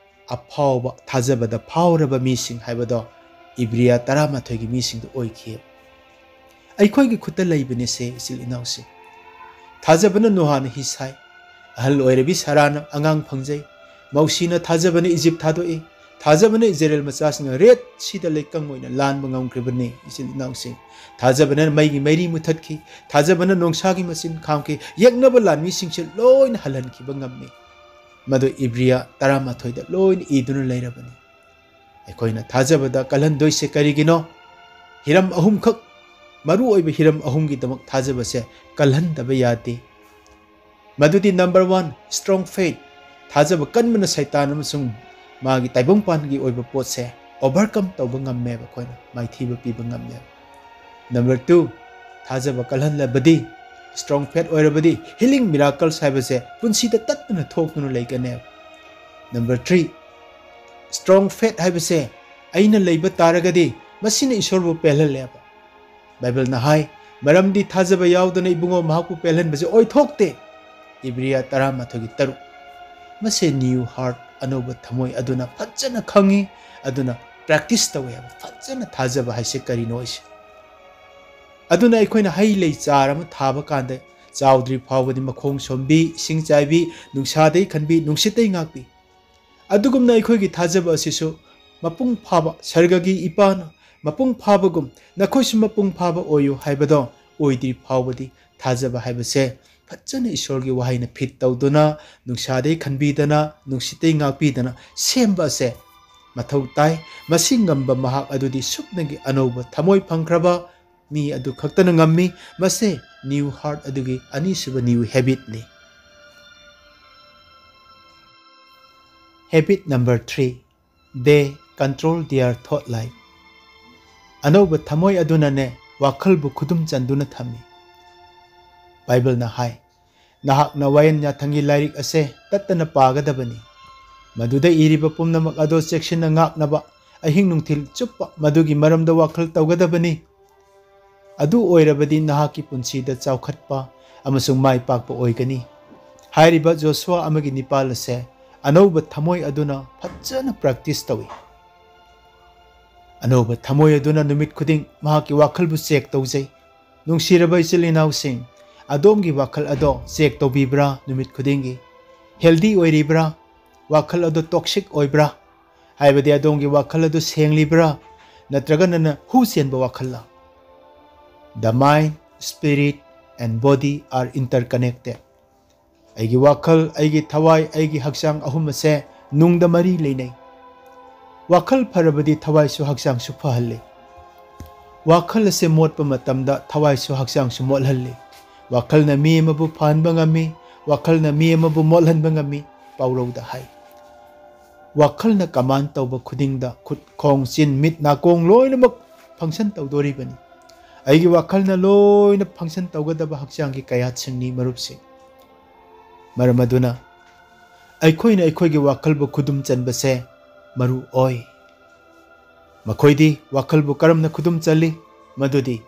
ꯑꯐꯥꯎꯕ, ꯊꯥꯖꯕꯗ ꯐꯥꯎꯔꯕ ꯃꯤꯁꯤꯡ ꯍꯥꯏꯕꯗꯣ ꯏꯕ꯭ꯔꯤꯌꯥ ꯇꯔꯥꯃꯥꯊꯣꯏꯒꯤ ꯃꯤꯁꯤꯡꯗꯨ ꯑꯣꯏꯈꯤ꯫ ꯑꯩꯈꯣꯏꯒꯤ ꯈꯨꯠꯇ ꯂꯩꯕꯅꯤꯁꯦ, ꯏꯆꯤꯜ ꯏꯅꯥꯎꯁꯤꯡ꯫ ꯊꯥꯖꯕꯅ ꯅꯣꯍꯥꯅ ꯍꯤ ꯁꯥꯏ꯫ ꯑꯍꯜ ꯑꯣꯏꯔꯕꯤ ꯁꯥꯔꯥꯅ ꯑꯉꯥꯡ ꯐꯪꯖꯩ꯫ ꯃꯧꯁꯤꯅ ꯊꯥꯖꯕꯅ ꯏꯖꯤꯞ ꯊꯥꯗꯣꯛꯏ꯫ ꯊꯥꯖꯕꯅ ꯏꯖꯔꯦꯜ ꯃꯆꯥꯁꯤꯡꯅ ꯔꯦꯗ ꯁꯤꯗ ꯂꯩꯀꯪ ꯑꯣꯏꯅ ꯂꯥꯟꯕ ꯉꯝꯈ꯭ꯔꯤꯕꯅꯤ, ꯏꯆꯤꯜ ꯏꯅꯥꯎꯁꯤꯡ꯫ ꯊꯥꯖꯕꯅ ꯃꯩꯒꯤ ꯃꯩꯔꯤ ꯃꯨꯊꯠꯈꯤ꯫ ꯊꯥꯖꯕꯅ ꯅꯣꯡꯁꯥꯒꯤ ꯃꯆꯤꯟ ꯈꯥꯝꯈꯤ꯫ ꯌꯦꯛꯅꯕ ꯂꯥꯟꯃꯤꯁꯤꯡꯁꯦ ꯂꯣꯏꯅ ꯍꯜꯍꯟꯈꯤꯕ ꯉꯝꯃꯤ꯫ ꯃꯗꯨ ꯏꯕ꯭ꯔꯤꯌꯥ ꯇꯔꯥꯃꯥꯊꯣꯏꯗ ꯂꯣꯏꯅ ꯏꯗꯨꯅ ꯂꯩꯔꯕꯅꯤ꯫ ꯑꯩꯈꯣꯏꯅ ꯊꯥꯖꯕꯗ ꯀꯜꯍꯟꯗꯣꯏꯁꯦ ꯀꯔꯤꯒꯤꯅꯣ? ꯍꯤꯔꯝ ꯑꯍꯨꯝꯈꯛ, ꯃꯔꯨꯑꯣꯏꯕ ꯍꯤꯔꯝ ꯑꯍꯨꯝꯒꯤꯗꯃꯛ ꯊꯥꯖꯕꯁꯦ ꯀꯜꯍꯟꯗꯕ ꯌꯥꯗꯦ꯫ ꯃꯗꯨꯗꯤ number one, strong faith꯫ ꯊꯥꯖꯕ ꯀꯟꯕꯅ ꯁꯩꯇꯥꯟ ꯑꯃꯁꯨꯡ ꯃꯥꯒꯤ ꯇꯥꯏꯕꯪꯄꯥꯟꯒꯤ ꯑꯣꯏꯕ ꯄꯣꯠꯁꯦ overcome ꯇꯧꯕ ꯉꯝꯃꯦꯕ, ꯑꯩꯈꯣꯏꯅ ꯃꯥꯏꯊꯤꯕ ꯄꯤꯕ ꯉꯝꯃꯦꯕ꯫ Number two, ꯊꯥꯖꯕ ꯀꯜꯍꯜꯂꯕꯗꯤ, strong faith ꯑꯣꯏꯔꯕꯗꯤ, healing miracles ꯍꯥꯏꯕꯁꯦ ꯄꯨꯟꯁꯤꯗ ꯇꯠꯇꯅ ꯊꯣꯛꯇꯨꯅ ꯂꯩꯒꯅꯦꯕ꯫ Number three, strong faith ꯍꯥꯏꯕꯁꯦ ꯑꯩꯅ ꯂꯩꯕ ꯇꯥꯔꯒꯗꯤ ꯃꯁꯤꯅ ꯏꯁꯣꯔꯕꯨ ꯄꯦꯜꯍꯜꯂꯦꯕ꯫ ꯕꯥꯏꯕꯜꯅ ꯍꯥꯏ, "ꯃꯔꯝꯗꯤ ꯊꯥꯖꯕ ꯌꯥꯎꯗꯅ ꯏꯕꯨꯡꯉꯣ ꯃꯍꯥꯛꯄꯨ ꯄꯦꯜꯍꯟꯕꯁꯦ ꯑꯣꯏꯊꯣꯛꯇꯦ"꯫ ꯏꯕ꯭ꯔꯤꯌꯥ ꯇꯔꯥꯃꯥꯊꯣꯏꯒꯤ ꯇꯔꯨꯛ꯫ ꯃꯁꯦ new heart, ꯑꯅꯧꯕ ꯊꯃꯣꯏ ꯑꯗꯨꯅ ꯐꯖꯅ ꯈꯪꯉꯤ, ꯑꯗꯨꯅ practice ꯇꯧꯋꯦ ꯍꯥꯏꯕ꯫ ꯐꯖꯅ ꯊꯥꯖꯕ ꯍꯥꯏꯁꯦ ꯀꯔꯤꯅꯣ ꯍꯥꯏꯁꯦ꯫ ꯑꯗꯨꯅ ꯑꯩꯈꯣꯏꯅ ꯍꯩ ꯂꯩ ꯆꯥꯔ ꯑꯃ ꯊꯥꯕ ꯀꯥꯟꯗ ꯆꯥꯎꯗ꯭ꯔꯤ ꯐꯥꯎꯕꯗꯤ ꯃꯈꯣꯡ ꯁꯣꯝꯕꯤ, ꯏꯁꯤꯡ ꯆꯥꯏꯕꯤ, ꯅꯨꯡꯁꯥꯗꯩ ꯈꯟꯕꯤ, ꯅꯨꯡꯁꯤꯠꯇꯩ ꯉꯥꯛꯄꯤ꯫ ꯑꯗꯨꯒꯨꯝꯅ ꯑꯩꯈꯣꯏꯒꯤ ꯊꯥꯖꯕ ꯑꯁꯤꯁꯨ ꯃꯄꯨꯡ ꯐꯥꯕ, ꯁꯔꯒꯒꯤ ꯏꯄꯥꯅ ꯃꯄꯨꯡ ꯐꯥꯕꯒꯨꯝ ꯅꯈꯣꯏꯁꯨ ꯃꯄꯨꯡ ꯐꯥꯕ ꯑꯣꯏꯌꯨ ꯍꯥꯏꯕꯗꯣ ꯑꯣꯏꯗ꯭ꯔꯤ ꯐꯥꯎꯕꯗꯤ ꯊꯥꯖꯕ ꯍꯥꯏꯕꯁꯦ ꯐꯖꯅ ꯏꯁꯣꯔꯒꯤ ꯋꯥꯍꯩꯅ ꯐꯤꯠ ꯇꯧꯗꯨꯅ, ꯅꯨꯡꯁꯥꯗꯩ ꯈꯟꯕꯤꯗꯅ, ꯅꯨꯡꯁꯤꯠꯇꯩ ꯉꯥꯛꯄꯤꯗꯅ ꯁꯦꯝꯕ ꯑꯁꯦ ꯃꯊꯧ ꯇꯥꯏ꯫ ꯃꯁꯤ ꯉꯝꯕ ꯃꯍꯥꯛ ꯑꯗꯨꯗꯤ ꯁꯨꯞꯅꯒꯤ ꯑꯅꯧꯕ ꯊꯃꯣꯏ ꯐꯪꯈ꯭ꯔꯕ ꯃꯤ ꯑꯗꯨ ꯈꯛꯇꯅ ꯉꯝꯃꯤ꯫ ꯃꯁꯦ new heart ꯑꯗꯨꯒꯤ ꯑꯅꯤꯁꯨꯕ new habitꯅꯤ꯫ Habit number three, they control their thought life. ꯑꯅꯧꯕ ꯊꯃꯣꯏ ꯑꯗꯨꯅꯅꯦ ꯋꯥꯈꯜꯕꯨ ꯈꯨꯗꯨꯝ ꯆꯟꯗꯨꯅ ꯊꯝꯃꯤ꯫ ꯕꯥꯏꯕꯜꯅ ꯍꯥꯏ, "ꯅꯍꯥꯛꯅ ꯋꯥꯌꯦꯜ ꯌꯥꯊꯪꯒꯤ ꯂꯥꯏꯔꯤꯛ ꯑꯁꯦ ꯇꯠꯇꯅ ꯄꯥꯒꯗꯕꯅꯤ꯫ ꯃꯗꯨꯗ ꯏꯔꯤꯕ ꯄꯨꯝꯅꯃꯛ ꯑꯗꯣ ꯆꯦꯛꯁꯤꯟꯅ ꯉꯥꯛꯅꯕ ꯑꯍꯤꯡ ꯅꯨꯡꯊꯤꯜ ꯆꯨꯞꯄ ꯃꯗꯨꯒꯤ ꯃꯔꯝꯗ ꯋꯥꯈꯜ ꯇꯧꯒꯗꯕꯅꯤ꯫ ꯑꯗꯨ ꯑꯣꯏꯔꯕꯗꯤ ꯅꯍꯥꯛꯀꯤ ꯄꯨꯟꯁꯤꯗ ꯆꯥꯎꯈꯠꯄ ꯑꯃꯁꯨꯡ ꯃꯥꯏ ꯄꯥꯛꯄ ꯑꯣꯏꯒꯅꯤ"꯫ ꯍꯥꯏꯔꯤꯕ ꯖꯣꯁꯨꯋꯥ ꯑꯃꯒꯤ ꯅꯤꯄꯥꯜ ꯑꯁꯦ ꯑꯅꯧꯕ ꯊꯃꯣꯏ ꯑꯗꯨꯅ ꯐꯖꯅ practice ꯇꯧꯏ꯫ ꯑꯅꯧꯕ ꯊꯃꯣꯏ ꯑꯗꯨꯅ ꯅꯨꯃꯤꯠ ꯈꯨꯗꯤꯡ ꯃꯍꯥꯛꯀꯤ ꯋꯥꯈꯜꯕꯨ check ꯇꯧꯖꯩ꯫ ꯅꯨꯡꯁꯤꯔꯕ ꯏꯆꯤꯜ ꯏꯅꯥꯎꯁꯤꯡ, ꯑꯗꯣꯝꯒꯤ ꯋꯥꯈꯜ ꯑꯗꯣ check ꯇꯧꯕꯤꯕ꯭ꯔꯥ ꯅꯨꯃꯤꯠ ꯈꯨꯗꯤꯡꯒꯤ? Healthy ꯑꯣꯏꯔꯤꯕ꯭ꯔꯥ? ꯋꯥꯈꯜ ꯑꯗꯨ toxic ꯑꯣꯏꯕ꯭ꯔꯥ? ꯍꯥꯏꯕꯗꯤ ꯑꯗꯣꯝꯒꯤ ꯋꯥꯈꯜ ꯑꯗꯨ ꯁꯦꯡꯂꯤꯕ꯭ꯔꯥ? ꯅꯠꯇ꯭ꯔꯒꯅ ꯍꯨ ꯆꯦꯟꯕ ꯋꯥꯈꯜꯂ? The mind, spirit and body are interconnected. ꯑꯩꯒꯤ ꯋꯥꯈꯜ, ꯑꯩꯒꯤ ꯊꯋꯥꯏ, ꯑꯩꯒꯤ ꯍꯛꯆꯥꯡ ꯑꯍꯨꯝ ꯑꯁꯦ ꯅꯨꯡꯗ ꯃꯔꯤ ꯂꯩꯅꯩ꯫ ꯋꯥꯈꯜ ꯐꯔꯕꯗꯤ ꯊꯋꯥꯏꯁꯨ ꯍꯛꯆꯥꯡꯁꯨ ꯐꯍꯜꯂꯤ꯫ ꯋꯥꯈꯜ ꯑꯁꯦ ꯃꯣꯠꯄ ꯃꯇꯝꯗ ꯊꯋꯥꯏꯁꯨ ꯍꯛꯆꯥꯡꯁꯨ ꯃꯣꯠꯍꯜꯂꯤ꯫ ꯋꯥꯈꯜꯅ ꯃꯤ ꯑꯃꯕꯨ ꯐꯍꯟꯕ ꯉꯝꯃꯤ, ꯋꯥꯈꯜꯅ ꯃꯤ ꯑꯃꯕꯨ ꯃꯣꯠꯍꯟꯕ ꯉꯝꯃꯤ, ꯄꯥꯎꯔꯧꯗ ꯍꯥꯏ꯫ ꯋꯥꯈꯜꯅ ꯀꯃꯥꯟ ꯇꯧꯕ ꯈꯨꯗꯤꯡꯗ ꯈꯨꯠ, ꯈꯣꯡ, ꯆꯤꯟ, ꯃꯤꯠ, ꯅꯥꯀꯣꯡ ꯂꯣꯏꯅꯃꯛ ꯐꯪꯁꯟ ꯇꯧꯗꯣꯔꯤꯕꯅꯤ꯫ ꯑꯩꯒꯤ ꯋꯥꯈꯜꯅ ꯂꯣꯏꯅ ꯐꯪꯁꯟ ꯇꯧꯒꯗꯕ ꯍꯛꯆꯥꯡꯒꯤ ꯀꯌꯥꯠꯁꯤꯡꯅꯤ, ꯃꯔꯨꯞꯁꯤꯡ꯫ ꯃꯔꯝ ꯑꯗꯨꯅ ꯑꯩꯈꯣꯏꯅ ꯑꯩꯈꯣꯏꯒꯤ ꯋꯥꯈꯜꯕꯨ ꯈꯨꯗꯨꯝ ꯆꯟꯕꯁꯦ ꯃꯔꯨ ꯑꯣꯏ꯫ ꯃꯈꯣꯏꯗꯤ ꯋꯥꯈꯜꯕꯨ ꯀꯔꯝꯅ ꯈꯨꯗꯨꯝ ꯆꯜꯂꯤ? ꯃꯗꯨꯗꯤ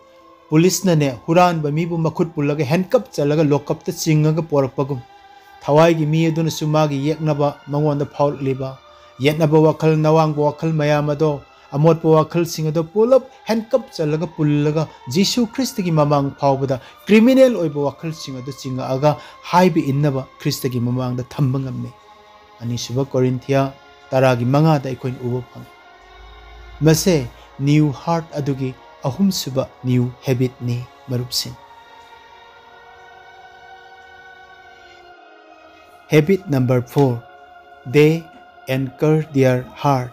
ꯄꯨꯂꯤꯁꯅꯅꯦ, ꯍꯨꯔꯥꯟꯕ ꯃꯤꯕꯨ ꯃꯈꯨꯠ ꯄꯨꯜꯂꯒ ꯍꯦꯟꯀꯞ ꯆꯜꯂꯒ ꯂꯣꯀꯞꯇ ꯆꯤꯡꯉꯒ ꯄꯣꯔꯛꯄꯒꯨꯝ, ꯊꯋꯥꯏꯒꯤ ꯃꯤ ꯑꯗꯨꯅꯁꯨ ꯃꯥꯒꯤ ꯌꯦꯛꯅꯕ, ꯃꯉꯣꯟꯗ ꯐꯥꯎꯔꯛꯂꯤꯕ ꯌꯦꯠꯅꯕ ꯋꯥꯈꯜ, ꯅꯋꯥꯡꯕ ꯋꯥꯈꯜ ꯃꯌꯥꯝ ꯑꯗꯣ, ꯑꯃꯣꯠꯄ ꯋꯥꯈꯜꯁꯤꯡ ꯑꯗꯣ ꯄꯨꯂꯞ ꯍꯦꯟꯀꯞ ꯆꯜꯂꯒ ꯄꯨꯜꯂꯒ ꯖꯤꯁꯨ ꯈ꯭ꯔꯤꯁꯇꯒꯤ ꯃꯃꯥꯡ ꯐꯥꯎꯕꯗ ꯀ꯭ꯔꯤꯃꯤꯅꯦꯜ ꯑꯣꯏꯕ ꯋꯥꯈꯜꯁꯤꯡ ꯑꯗꯨ ꯆꯤꯡꯉꯛꯑꯒ ꯍꯥꯏꯕ ꯏꯟꯅꯕ ꯈ꯭ꯔꯤꯁꯇꯒꯤ ꯃꯃꯥꯡꯗ ꯊꯝꯕ ꯉꯝꯃꯤ꯫ ꯑꯅꯤꯁꯨꯕ ꯀꯣꯔꯤꯟꯊꯤꯌꯥ ꯇꯔꯥꯒꯤ ꯃꯉꯥꯗ ꯑꯩꯈꯣꯏꯅ ꯎꯕ ꯐꯪꯉꯤ꯫ ꯃꯁꯦ ꯅ꯭ꯌꯨ ꯍꯥꯔꯠ ꯑꯗꯨꯒꯤ ꯑꯍꯨꯝꯁꯨꯕ ꯅ꯭ꯌꯨ ꯍꯦꯕꯤꯠꯅꯤ, ꯃꯔꯨꯞꯁꯤꯡ꯫ Habit number four, they anchor their heart.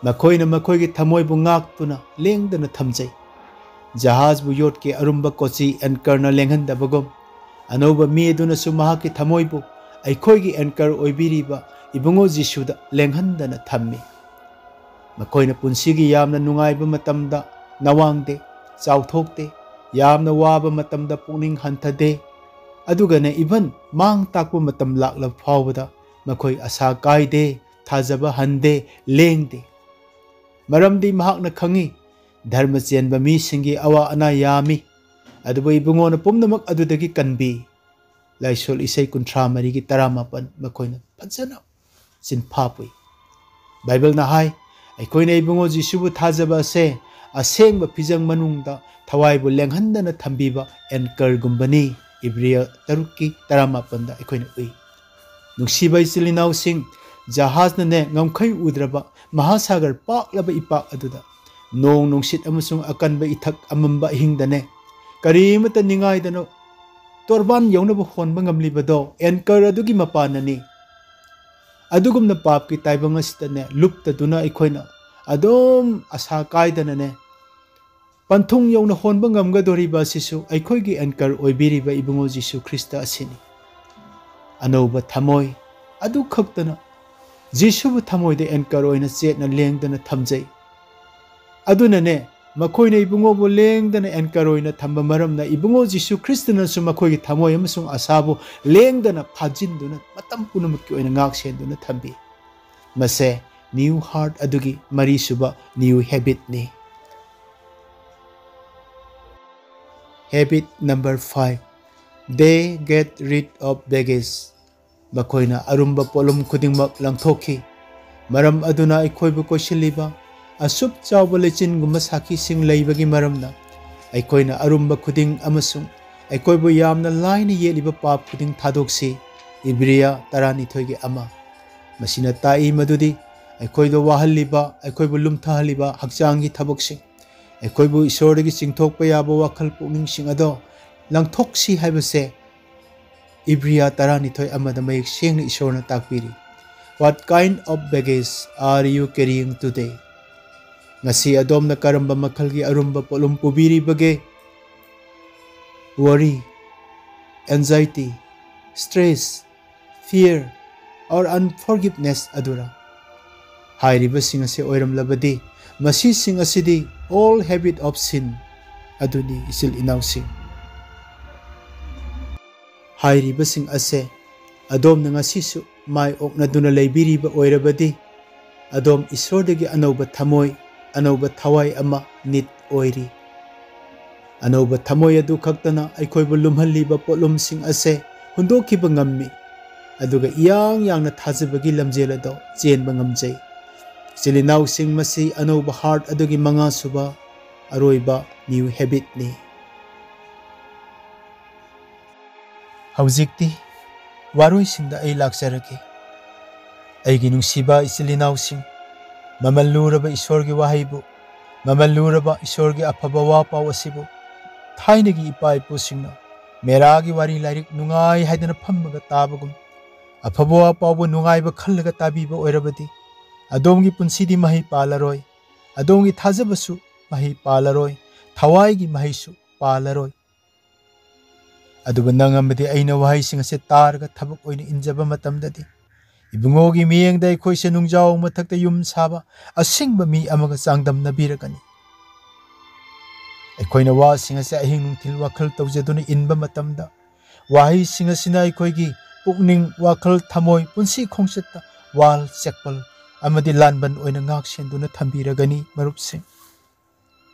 ꯃꯈꯣꯏꯅ ꯃꯈꯣꯏꯒꯤ ꯊꯃꯣꯏꯕꯨ ꯉꯥꯛꯇꯨꯅ ꯂꯦꯡꯗꯅ ꯊꯝꯖꯩ꯫ ꯖꯍꯥꯖꯕꯨ ꯌꯣꯠꯀꯤ ꯑꯔꯨꯝꯕ ꯀꯣꯆꯤ ꯑꯦꯟꯀꯔꯅ ꯂꯦꯡꯍꯟꯗꯕꯒꯨꯝ, ꯑꯅꯧꯕ ꯃꯤ ꯑꯗꯨꯅꯁꯨ ꯃꯍꯥꯛꯀꯤ ꯊꯃꯣꯏꯕꯨ ꯑꯩꯈꯣꯏꯒꯤ ꯑꯦꯟꯀꯔ ꯑꯣꯏꯕꯤꯔꯤꯕ ꯏꯕꯨꯡꯉꯣ ꯖꯤꯁꯨꯗ ꯂꯦꯡꯍꯟꯗꯅ ꯊꯝꯃꯤ꯫ ꯃꯈꯣꯏꯅ ꯄꯨꯟꯁꯤꯒꯤ ꯌꯥꯝꯅ ꯅꯨꯡꯉꯥꯏꯕ ꯃꯇꯝꯗ ꯅꯋꯥꯡꯗꯦ, ꯆꯥꯎꯊꯣꯛꯇꯦ, ꯌꯥꯝꯅ ꯋꯥꯕ ꯃꯇꯝꯗ ꯄꯨꯛꯅꯤꯡ ꯍꯟꯊꯗꯦ, ꯑꯗꯨꯒꯅꯦ, ꯏꯚꯟ ꯃꯥꯡ ꯇꯥꯛꯄ ꯃꯇꯝ ꯂꯥꯛꯂꯕ ꯐꯥꯎꯕꯗ ꯃꯈꯣꯏ ꯑꯁꯥ ꯀꯥꯏꯗꯦ, ꯊꯥꯖꯕ ꯍꯟꯗꯦ, ꯂꯦꯡꯗꯦ꯫ ꯃꯔꯝꯗꯤ ꯃꯍꯥꯛꯅ ꯈꯪꯏ, ꯙꯔꯃ ꯆꯦꯟꯕ ꯃꯤꯁꯤꯡꯒꯤ ꯑꯋꯥ ꯑꯅꯥ ꯌꯥꯝꯃꯤ, ꯑꯗꯨꯕꯨ ꯏꯕꯨꯡꯉꯣꯅ ꯄꯨꯝꯅꯃꯛ ꯑꯗꯨꯗꯒꯤ ꯀꯟꯕꯤ꯫ ꯂꯥꯏꯁꯣꯜ ꯏꯁꯩ ꯀꯨꯟꯊ꯭ꯔꯥ ꯃꯔꯤꯒꯤ ꯇꯔꯥꯃꯥꯄꯟ ꯃꯈꯣꯏꯅ ꯐꯖꯅ ꯆꯤꯟꯐꯥ ꯄꯨꯏ꯫ ꯕꯥꯏꯕꯜꯅ ꯍꯥꯏ, ꯑꯩꯈꯣꯏꯅ ꯏꯕꯨꯡꯉꯣ ꯖꯤꯁꯨꯕꯨ ꯊꯥꯖꯕ ꯑꯁꯦ ꯑꯁꯦꯡꯕ ꯐꯤꯖꯪ ꯃꯅꯨꯡꯗ ꯊꯋꯥꯏꯕꯨ ꯂꯦꯡꯍꯟꯗꯅ ꯊꯝꯕꯤꯕ ꯑꯦꯟꯀꯔꯒꯨꯝꯕꯅꯤ꯫ ꯏꯕ꯭ꯔꯤꯌ ꯇꯔꯨꯛꯀꯤ ꯇꯔꯥꯃꯥꯄꯟꯗ ꯑꯩꯈꯣꯏꯅ ꯎꯏ꯫ ꯅꯨꯡꯁꯤꯕ ꯏꯆꯤꯜ ꯏꯅꯥꯎꯁꯤꯡ, ꯖꯍꯥꯖꯅꯅꯦ ꯉꯝꯈꯩ ꯎꯗ꯭ꯔꯕ ꯃꯍꯥꯁꯥꯒꯔ ꯄꯥꯛꯂꯕ ꯏꯄꯥꯛ ꯑꯗꯨꯗ, ꯅꯣꯡ ꯅꯨꯡꯁꯤꯠ ꯑꯃꯁꯨꯡ ꯑꯀꯟꯕ ꯏꯊꯛ ꯑꯃꯝꯕ ꯑꯍꯤꯡꯗꯅꯦ, ꯀꯔꯤꯃꯠꯇ ꯅꯤꯡꯉꯥꯏꯗꯅ ꯇꯣꯔꯕꯥꯟ ꯌꯧꯅꯕ ꯍꯣꯟꯕ ꯉꯝꯂꯤꯕꯗꯣ ꯑꯦꯟꯀꯔ ꯑꯗꯨꯒꯤ ꯃꯄꯥꯟꯅꯅꯤ꯫ ꯑꯗꯨꯒꯨꯝꯅ ꯄꯥꯞꯀꯤ ꯇꯥꯏꯕꯪ ꯑꯁꯤꯗꯅꯦ ꯂꯨꯞꯇꯗꯨꯅ ꯑꯩꯈꯣꯏꯅ ꯑꯗꯨꯝ ꯑꯁꯥ ꯀꯥꯏꯗꯅꯅꯦ ꯄꯟꯊꯨꯡ ꯌꯧꯅ ꯍꯣꯟꯕ ꯉꯝꯒꯗꯣꯔꯤꯕ ꯑꯁꯤꯁꯨ ꯑꯩꯈꯣꯏꯒꯤ ꯑꯦꯟꯀꯔ ꯑꯣꯏꯕꯤꯔꯤꯕ ꯏꯕꯨꯡꯉꯣ ꯖꯤꯁꯨ ꯈ꯭ꯔꯤꯁꯇ ꯑꯁꯤꯅꯤ꯫ ꯑꯅꯧꯕ ꯊꯃꯣꯏ ꯑꯗꯨꯈꯛꯇꯅ ꯖꯤꯁꯨꯕꯨ ꯊꯃꯣꯏꯗ anchor ꯑꯣꯏꯅ ꯆꯦꯠꯅ ꯂꯦꯡꯗꯅ ꯊꯝꯖꯩ꯫ ꯑꯗꯨꯅꯅꯦ, ꯃꯈꯣꯏꯅ ꯏꯕꯨꯡꯉꯣꯕꯨ ꯂꯦꯡꯗꯅ anchor ꯑꯣꯏꯅ ꯊꯝꯕ ꯃꯔꯝꯅ, ꯏꯕꯨꯡꯉꯣ ꯖꯤꯁꯨ ꯈ꯭ꯔꯤꯁꯇꯅꯁꯨ ꯃꯈꯣꯏꯒꯤ ꯊꯃꯣꯏ ꯑꯃꯁꯨꯡ ꯑꯁꯥꯕꯨ ꯂꯦꯡꯗꯅ ꯐꯥꯖꯤꯟꯗꯨꯅ ꯃꯇꯝ ꯄꯨꯝꯅꯃꯛꯀꯤ ꯑꯣꯏꯅ ꯉꯥꯛ ꯁꯦꯟꯗꯨꯅ ꯊꯝꯕꯤ꯫ ꯃꯁꯦ new heart ꯑꯗꯨꯒꯤ ꯃꯔꯤꯁꯨꯕ new habitꯅꯤ꯫ Habit number five, they get rid of baggage. ꯃꯈꯣꯏꯅ ꯑꯔꯨꯝꯕ ꯄꯣꯠꯂꯨꯝ ꯈꯨꯗꯤꯡꯃꯛ ꯂꯪꯊꯣꯛꯈꯤ꯫ ꯃꯔꯝ ꯑꯗꯨꯅ ꯑꯩꯈꯣꯏꯕꯨ ꯀꯣꯏꯁꯤꯜꯂꯤꯕ ꯑꯁꯨꯛ ꯆꯥꯎꯕ ꯂꯩꯆꯤꯟꯒꯨꯝꯕ ꯁꯥꯈꯤꯁꯤꯡ ꯂꯩꯕꯒꯤ ꯃꯔꯝꯅ, ꯑꯩꯈꯣꯏꯅ ꯑꯔꯨꯝꯕ ꯈꯨꯗꯤꯡ ꯑꯃꯁꯨꯡ ꯑꯩꯈꯣꯏꯕꯨ ꯌꯥꯝꯅ ꯂꯥꯏꯅ ꯌꯦꯠꯂꯤꯕ ꯄꯥꯞ ꯈꯨꯗꯤꯡ ꯊꯥꯗꯣꯛꯁꯤ꯫ ꯏꯕ꯭ꯔꯤꯌꯥ ꯇꯔꯥꯅꯤꯊꯣꯏꯒꯤ ꯑꯃ꯫ ꯃꯁꯤꯅ ꯇꯥꯛꯏ ꯃꯗꯨꯗꯤ ꯑꯩꯈꯣꯏꯗ ꯋꯥꯍꯜꯂꯤꯕ, ꯑꯩꯈꯣꯏꯕꯨ ꯂꯨꯝꯊꯍꯜꯂꯤꯕ ꯍꯛꯆꯥꯡꯒꯤ ꯊꯕꯛꯁꯤꯡ, ꯑꯩꯈꯣꯏꯕꯨ ꯏꯁꯣꯔꯗꯒꯤ ꯆꯤꯡꯊꯣꯛꯄ ꯌꯥꯕ ꯋꯥꯈꯜ ꯄꯨꯛꯅꯤꯡꯁꯤꯡ ꯑꯗꯣ ꯂꯪꯊꯣꯛꯁꯤ ꯍꯥꯏꯕꯁꯦ ꯏꯕ꯭ꯔꯤꯌꯥ ꯇꯔꯥꯅꯤꯊꯣꯏ ꯑꯃꯗ ꯃꯌꯦꯛ ꯁꯦꯡꯅ ꯏꯁꯣꯔꯅ ꯇꯥꯛꯄꯤꯔꯤ꯫ What kind of baggage are you carrying today? ꯉꯁꯤ ꯑꯗꯣꯝꯅ ꯀꯔꯝꯕ ꯃꯈꯜꯒꯤ ꯑꯔꯨꯝꯕ ꯄꯣꯠꯂꯨꯝ ꯄꯨꯕꯤꯔꯤꯕꯒꯦ? Worry, anxiety, stress, fear, or unforgiveness ꯑꯗꯨꯔ? ꯍꯥꯏꯔꯤꯕꯁꯤꯡ ꯑꯁꯤ ꯑꯣꯏꯔꯝꯂꯕꯗꯤ, ꯃꯁꯤꯁꯤꯡ ꯑꯁꯤꯗꯤ all habit of sin ꯑꯗꯨꯅꯤ, ꯏꯆꯤꯜ ꯏꯅꯥꯎꯁꯤꯡ꯫ ꯍꯥꯏꯔꯤꯕꯁꯤꯡ ꯑꯁꯦ ꯑꯗꯣꯝꯅ ꯉꯁꯤꯁꯨ ꯃꯥꯏ ꯑꯣꯛꯅꯗꯨꯅ ꯂꯩꯕꯤꯔꯤꯕ ꯑꯣꯏꯔꯕꯗꯤ, ꯑꯗꯣꯝ ꯏꯁꯣꯔꯗꯒꯤ ꯑꯅꯧꯕ ꯊꯃꯣꯏ, ꯑꯅꯧꯕ ꯊꯋꯥꯏ ꯑꯃ need ꯑꯣꯏꯔꯤ꯫ ꯑꯅꯧꯕ ꯊꯃꯣꯏ ꯑꯗꯨ ꯈꯛꯇꯅ ꯑꯩꯈꯣꯏꯕꯨ ꯂꯨꯝꯍꯜꯂꯤꯕ ꯄꯣꯠꯂꯨꯝꯁꯤꯡ ꯑꯁꯦ ꯍꯨꯟꯗꯣꯛꯈꯤꯕ ꯉꯝꯃꯤ, ꯑꯗꯨꯒ ꯏꯌꯥꯡ ꯌꯥꯡꯅ ꯊꯥꯖꯕꯒꯤ ꯂꯝꯖꯦꯜ ꯑꯗꯣ ꯆꯦꯟꯕ ꯉꯝꯖꯩ꯫ ꯏꯆꯤꯜ ꯏꯅꯥꯎꯁꯤꯡ, ꯃꯁꯤ ꯑꯅꯧꯕ heart ꯑꯗꯨꯒꯤ ꯃꯉꯥꯁꯨꯕ, ꯑꯔꯣꯏꯕ new habitꯅꯤ꯫ ꯍꯧꯖꯤꯛꯇꯤ ꯋꯥꯔꯣꯏꯁꯤꯟꯗ ꯑꯩ ꯂꯥꯛꯆꯔꯒꯦ꯫ ꯑꯩꯒꯤ ꯅꯨꯡꯁꯤꯕ ꯏꯆꯤꯜ ꯏꯅꯥꯎꯁꯤꯡ, ꯃꯃꯜ ꯂꯨꯔꯕ ꯏꯁꯣꯔꯒꯤ ꯋꯥꯍꯩꯕꯨ, ꯃꯃꯜ ꯂꯨꯔꯕ ꯏꯁꯣꯔꯒꯤ ꯑꯐꯕ ꯋꯥ ꯄꯥꯎ ꯑꯁꯤꯕꯨ ꯊꯥꯏꯅꯒꯤ ꯏꯄꯥ ꯏꯄꯨꯁꯤꯡꯅ ꯃꯦꯔꯥꯒꯤ ꯋꯥꯔꯤ ꯂꯥꯏꯔꯤꯛ ꯅꯨꯡꯉꯥꯏ ꯍꯥꯏꯗꯅ ꯐꯝꯃꯒ ꯇꯥꯕꯒꯨꯝ, ꯑꯐꯕ ꯋꯥ ꯄꯥꯎꯕꯨ ꯅꯨꯡꯉꯥꯏꯕ ꯈꯜꯂꯒ ꯇꯥꯕꯤꯕ ꯑꯣꯏꯔꯕꯗꯤ, ꯑꯗꯣꯝꯒꯤ ꯄꯨꯟꯁꯤꯗꯤ ꯃꯍꯩ ꯄꯥꯜꯂꯔꯣꯏ, ꯑꯗꯣꯝꯒꯤ ꯊꯥꯖꯕꯁꯨ ꯃꯍꯩ ꯄꯥꯜꯂꯔꯣꯏ, ꯊꯋꯥꯏꯒꯤ ꯃꯍꯩꯁꯨ ꯄꯥꯜꯂꯔꯣꯏ꯫ ꯑꯗꯨꯕꯨ ꯅꯪ ꯑꯃꯗꯤ ꯑꯩꯅ ꯋꯥꯍꯩꯁꯤꯡ ꯑꯁꯤ ꯇꯥꯔꯒ ꯊꯕꯛ ꯑꯣꯏꯅ ꯏꯟꯖꯕ ꯃꯇꯝꯗꯗꯤ, ꯏꯕꯨꯡꯉꯣꯒꯤ ꯃꯤꯠꯌꯦꯡꯗ ꯑꯩꯈꯣꯏꯁꯦ ꯅꯨꯡꯖꯥꯎ ꯃꯊꯛꯇ ꯌꯨꯝ ꯁꯥꯕ ꯑꯁꯤꯡꯕ ꯃꯤ ꯑꯃꯒ ꯆꯥꯡꯗꯝꯅꯕꯤꯔꯒꯅꯤ꯫ ꯑꯩꯈꯣꯏꯅ ꯋꯥꯁꯤꯡ ꯑꯁꯦ ꯑꯍꯤꯡ ꯅꯨꯡꯊꯤꯜ ꯋꯥꯈꯜ ꯇꯧꯖꯗꯨꯅ ꯏꯟꯕ ꯃꯇꯝꯗ, ꯋꯥꯍꯩꯁꯤꯡ ꯑꯁꯤꯅ ꯑꯩꯈꯣꯏꯒꯤ ꯄꯨꯛꯅꯤꯡ, ꯋꯥꯈꯜ, ꯊꯃꯣꯏ, ꯄꯨꯟꯁꯤ ꯈꯣꯡꯆꯠꯇ ꯋꯥꯜ, ꯆꯦꯛꯄꯜ ꯑꯃꯗꯤ ꯂꯥꯟꯕꯟ ꯑꯣꯏꯅ ꯉꯥꯛ ꯁꯦꯟꯗꯨꯅ ꯊꯝꯕꯤꯔꯒꯅꯤ, ꯃꯔꯨꯞꯁꯤꯡ꯫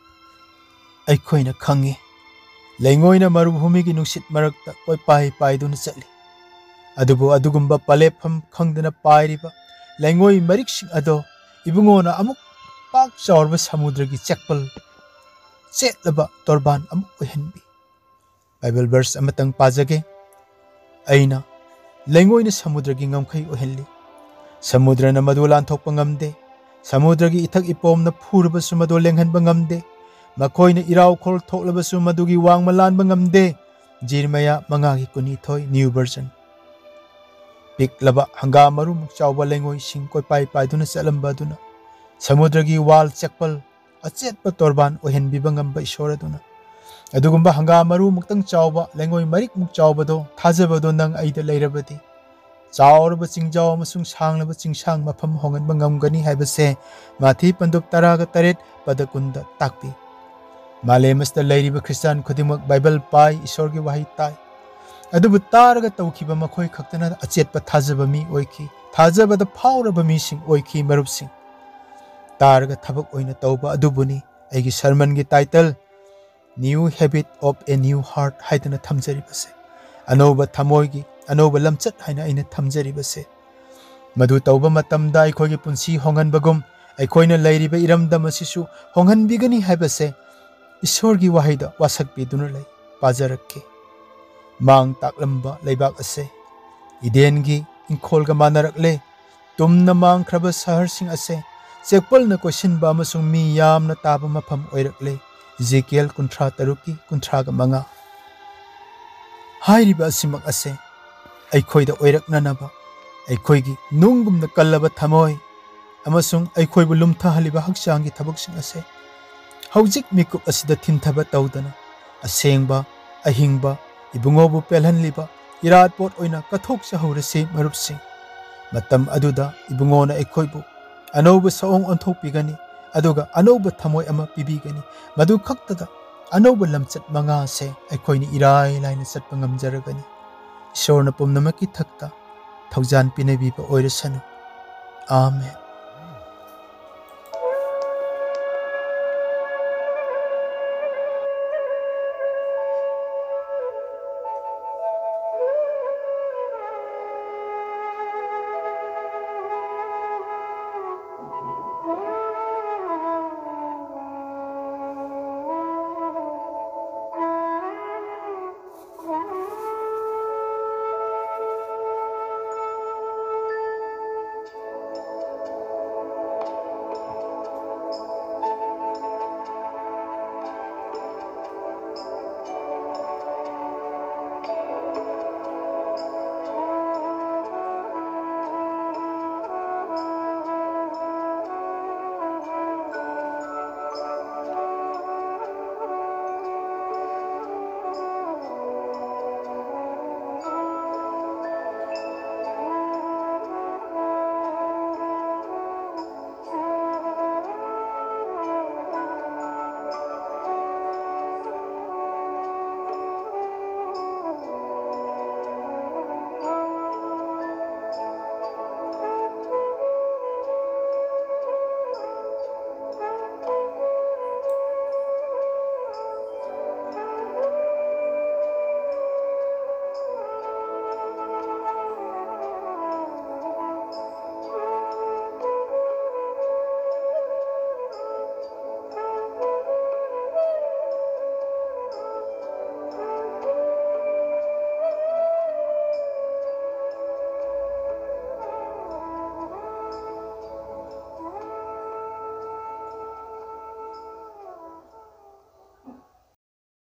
ꯑꯩꯈꯣꯏꯅ ꯈꯪꯉꯤ, ꯂꯩꯉꯣꯏꯅ ꯃꯔꯨꯚꯨꯃꯤꯒꯤ ꯅꯨꯡꯁꯤꯠ ꯃꯔꯛꯇ ꯀꯣꯏꯄꯥꯏ ꯄꯥꯏꯗꯨꯅ ꯆꯠꯂꯤ꯫ ꯑꯗꯨꯕꯨ ꯑꯗꯨꯒꯨꯝꯕ ꯄꯂꯦꯞꯐꯝ ꯈꯪꯗꯅ ꯄꯥꯏꯔꯤꯕ ꯂꯩꯉꯣꯏ ꯃꯔꯤꯛꯁꯤꯡ ꯑꯗꯣ ꯏꯕꯨꯡꯉꯣꯅ ꯑꯃꯨꯛ ꯄꯥꯛ ꯆꯥꯎꯔꯕ ꯁꯃꯨꯗ꯭ꯔꯒꯤ ꯆꯦꯛꯄꯜ, ꯆꯦꯠꯂꯕ ꯇꯣꯔꯕꯥꯟ ꯑꯃꯨꯛ ꯑꯣꯏꯍꯟꯕꯤ꯫ ꯕꯥꯏꯕꯜ ꯚꯔꯁ ꯑꯃꯇꯪ ꯄꯥꯖꯒꯦ꯫ ꯑꯩꯅ ꯂꯩꯉꯣꯏꯅ ꯁꯃꯨꯗ꯭ꯔꯒꯤ ꯉꯝꯈꯩ ꯑꯣꯏꯍꯜꯂꯤ꯫ ꯁꯃꯨꯗ꯭ꯔꯅ ꯃꯗꯨ ꯂꯥꯟꯊꯣꯛꯄ ꯉꯝꯗꯦ꯫ ꯁꯃꯨꯗ꯭ꯔꯒꯤ ꯏꯊꯛ ꯏꯄꯣꯝꯅ ꯐꯨꯔꯕꯁꯨ ꯃꯗꯨ ꯂꯦꯡꯍꯟꯕ ꯉꯝꯗꯦ꯫ ꯃꯈꯣꯏꯅ ꯏꯔꯥꯎꯈꯣꯜ ꯊꯣꯛꯂꯕꯁꯨ ꯃꯗꯨꯒꯤ ꯋꯥꯡꯃ ꯂꯥꯟꯕ ꯉꯝꯗꯦ꯫ ꯖꯤꯔꯃꯌꯥ ꯃꯉꯥꯒꯤ ꯀꯨꯟꯅꯤꯊꯣꯏ, ꯅ꯭ꯌꯨ ꯚꯔꯖꯟ꯫ ꯄꯤꯛꯂꯕ ꯍꯪꯒꯥꯝ ꯃꯔꯨꯃꯨꯛ ꯆꯥꯎꯕ ꯂꯩꯉꯣꯏꯁꯤꯡ ꯀꯣꯏꯄꯥꯏ ꯄꯥꯏꯗꯨꯅ ꯆꯠꯂꯝꯕ ꯑꯗꯨꯅ ꯁꯃꯨꯗ꯭ꯔꯒꯤ ꯋꯥꯜ ꯆꯦꯛꯄꯜ, ꯑꯆꯦꯠꯄ ꯇꯣꯔꯕꯥꯟ ꯑꯣꯏꯍꯟꯕꯤꯕ ꯉꯝꯕ ꯏꯁꯣꯔ ꯑꯗꯨꯅ, ꯑꯗꯨꯒꯨꯝꯕ ꯍꯪꯒꯥꯝ ꯃꯔꯨꯃꯨꯛꯇꯪ ꯆꯥꯎꯕ, ꯂꯩꯉꯣꯏ ꯃꯔꯤꯛꯃꯨꯛ ꯆꯥꯎꯕꯗꯣ, ꯊꯥꯖꯕꯗꯣ ꯅꯪ ꯑꯩꯗ ꯂꯩꯔꯕꯗꯤ, ꯆꯥꯎꯔꯕ ꯆꯤꯡꯖꯥꯎ ꯑꯃꯁꯨꯡ ꯁꯥꯡꯂꯕ ꯆꯤꯡꯁꯥꯡ ꯃꯐꯝ ꯍꯣꯡꯍꯟꯕ ꯉꯝꯒꯅꯤ ꯍꯥꯏꯕꯁꯦ ꯃꯥꯊꯤ ꯄꯟꯗꯨꯞ ꯇꯔꯥꯒ ꯇꯔꯦꯠ, ꯄꯗ ꯀꯨꯟꯗ ꯇꯥꯛꯄꯤ꯫ ꯃꯥꯂꯦꯝ ꯑꯁꯤꯗ ꯂꯩꯔꯤꯕ ꯈ꯭ꯔꯤꯁꯇꯥꯟ ꯈꯨꯗꯤꯡꯃꯛ ꯕꯥꯏꯕꯜ ꯄꯥꯏ, ꯏꯁꯣꯔꯒꯤ ꯋꯥꯍꯩ ꯇꯥꯏ꯫ ꯑꯗꯨꯕꯨ ꯇꯥꯔꯒ ꯇꯧꯈꯤꯕ ꯃꯈꯣꯏ ꯈꯛꯇꯅ ꯑꯆꯦꯠꯄ ꯊꯥꯖꯕ ꯃꯤ ꯑꯣꯏꯈꯤ, ꯊꯥꯖꯕꯗ ꯐꯥꯎꯔꯕ ꯃꯤꯁꯤꯡ ꯑꯣꯏꯈꯤ, ꯃꯔꯨꯞꯁꯤꯡ꯫ ꯇꯥꯔꯒ ꯊꯕꯛ ꯑꯣꯏꯅ ꯇꯧꯕ ꯑꯗꯨꯕꯨꯅꯤ ꯑꯩꯒꯤ ꯁꯔꯃꯟꯒꯤ title New Habit of a New Heart ꯍꯥꯏꯗꯅ ꯊꯝꯖꯔꯤꯕꯁꯦ꯫ ꯑꯅꯧꯕ ꯊꯃꯣꯏꯒꯤ ꯑꯅꯧꯕ ꯂꯝꯆꯠ ꯍꯥꯏꯅ ꯑꯩꯅ ꯊꯝꯖꯔꯤꯕꯁꯦ꯫ ꯃꯗꯨ ꯇꯧꯕ ꯃꯇꯝꯗ ꯑꯩꯈꯣꯏꯒꯤ ꯄꯨꯟꯁꯤ ꯍꯣꯡꯍꯟꯕꯒꯨꯝ, ꯑꯩꯈꯣꯏꯅ ꯂꯩꯔꯤꯕ ꯏꯔꯝꯗꯝ ꯑꯁꯤꯁꯨ ꯍꯣꯡꯍꯟꯕꯤꯒꯅꯤ ꯍꯥꯏꯕꯁꯦ ꯏꯁꯣꯔꯒꯤ ꯋꯥꯍꯩꯗ ꯋꯥꯁꯛꯄꯤꯗꯨꯅ ꯂꯩ꯫ ꯄꯥꯖꯔꯛꯀꯦ꯫ ꯃꯥꯡ ꯇꯥꯛꯂꯝꯕ ꯂꯩꯕꯥꯛ ꯑꯁꯦ ꯏꯗꯦꯟꯒꯤ ꯏꯪꯈꯣꯜꯒ ꯃꯥꯟꯅꯔꯛꯂꯦ꯫ ꯇꯨꯝꯅ ꯃꯥꯡꯈ꯭ꯔꯕ ꯁꯍꯔꯁꯤꯡ ꯑꯁꯦ ꯆꯦꯛꯄꯜꯅ ꯀꯣꯏꯁꯤꯟꯕ ꯑꯃꯁꯨꯡ ꯃꯤ ꯌꯥꯝꯅ ꯇꯥꯕ ꯃꯐꯝ ꯑꯣꯏꯔꯛꯂꯦ꯫ ꯏꯖꯦꯀꯤꯌꯦꯜ ꯀꯨꯟꯊ꯭ꯔꯥ ꯇꯔꯨꯛꯀꯤ ꯀꯨꯟꯊ꯭ꯔꯥꯒ ꯃꯉꯥ꯫ ꯍꯥꯏꯔꯤꯕ ꯑꯁꯤꯃꯛ ꯑꯁꯦ ꯑꯩꯈꯣꯏꯗ ꯑꯣꯏꯔꯛꯅꯅꯕ, ꯑꯩꯈꯣꯏꯒꯤ ꯅꯨꯡꯒꯨꯝꯅ ꯀꯜꯂꯕ ꯊꯃꯣꯏ ꯑꯃꯁꯨꯡ ꯑꯩꯈꯣꯏꯕꯨ ꯂꯨꯝꯊꯍꯜꯂꯤꯕ ꯍꯛꯆꯥꯡꯒꯤ ꯊꯕꯛꯁꯤꯡ ꯑꯁꯦ ꯍꯧꯖꯤꯛ ꯃꯤꯀꯨꯞ ꯑꯁꯤꯗ ꯊꯤꯟꯊꯕ ꯇꯧꯗꯅ, ꯑꯁꯦꯡꯕ, ꯑꯍꯤꯡꯕ ꯏꯕꯨꯡꯉꯣꯕꯨ ꯄꯦꯜꯍꯟꯂꯤꯕ ꯏꯔꯥꯠꯄꯣꯠ ꯑꯣꯏꯅ ꯀꯠꯊꯣꯛꯆꯍꯧꯔꯁꯤ, ꯃꯔꯨꯞꯁꯤꯡ꯫ ꯃꯇꯝ ꯑꯗꯨꯗ ꯏꯕꯨꯡꯉꯣꯅ ꯑꯩꯈꯣꯏꯕꯨ ꯑꯅꯧꯕ ꯁꯑꯣꯡ ꯑꯣꯟꯊꯣꯛꯄꯤꯒꯅꯤ, ꯑꯗꯨꯒ ꯑꯅꯧꯕ ꯊꯃꯣꯏ ꯑꯃ ꯄꯤꯕꯤꯒꯅꯤ꯫ ꯃꯗꯨ ꯈꯛꯇꯗ ꯑꯅꯧꯕ ꯂꯝꯆꯠ ꯃꯉꯥꯁꯦ ꯑꯩꯈꯣꯏꯅ ꯏꯔꯥꯏ ꯂꯥꯏꯅ ꯆꯠꯄ ꯉꯝꯖꯔꯒꯅꯤ꯫ ꯏꯁꯣꯔꯅ ꯄꯨꯝꯅꯃꯛꯀꯤ ꯊꯛꯇ ꯊꯧꯖꯥꯟ ꯄꯤꯅꯕꯤꯕ ꯑꯣꯏꯔꯁꯅꯨ꯫ ꯑꯥꯃꯦꯟ꯫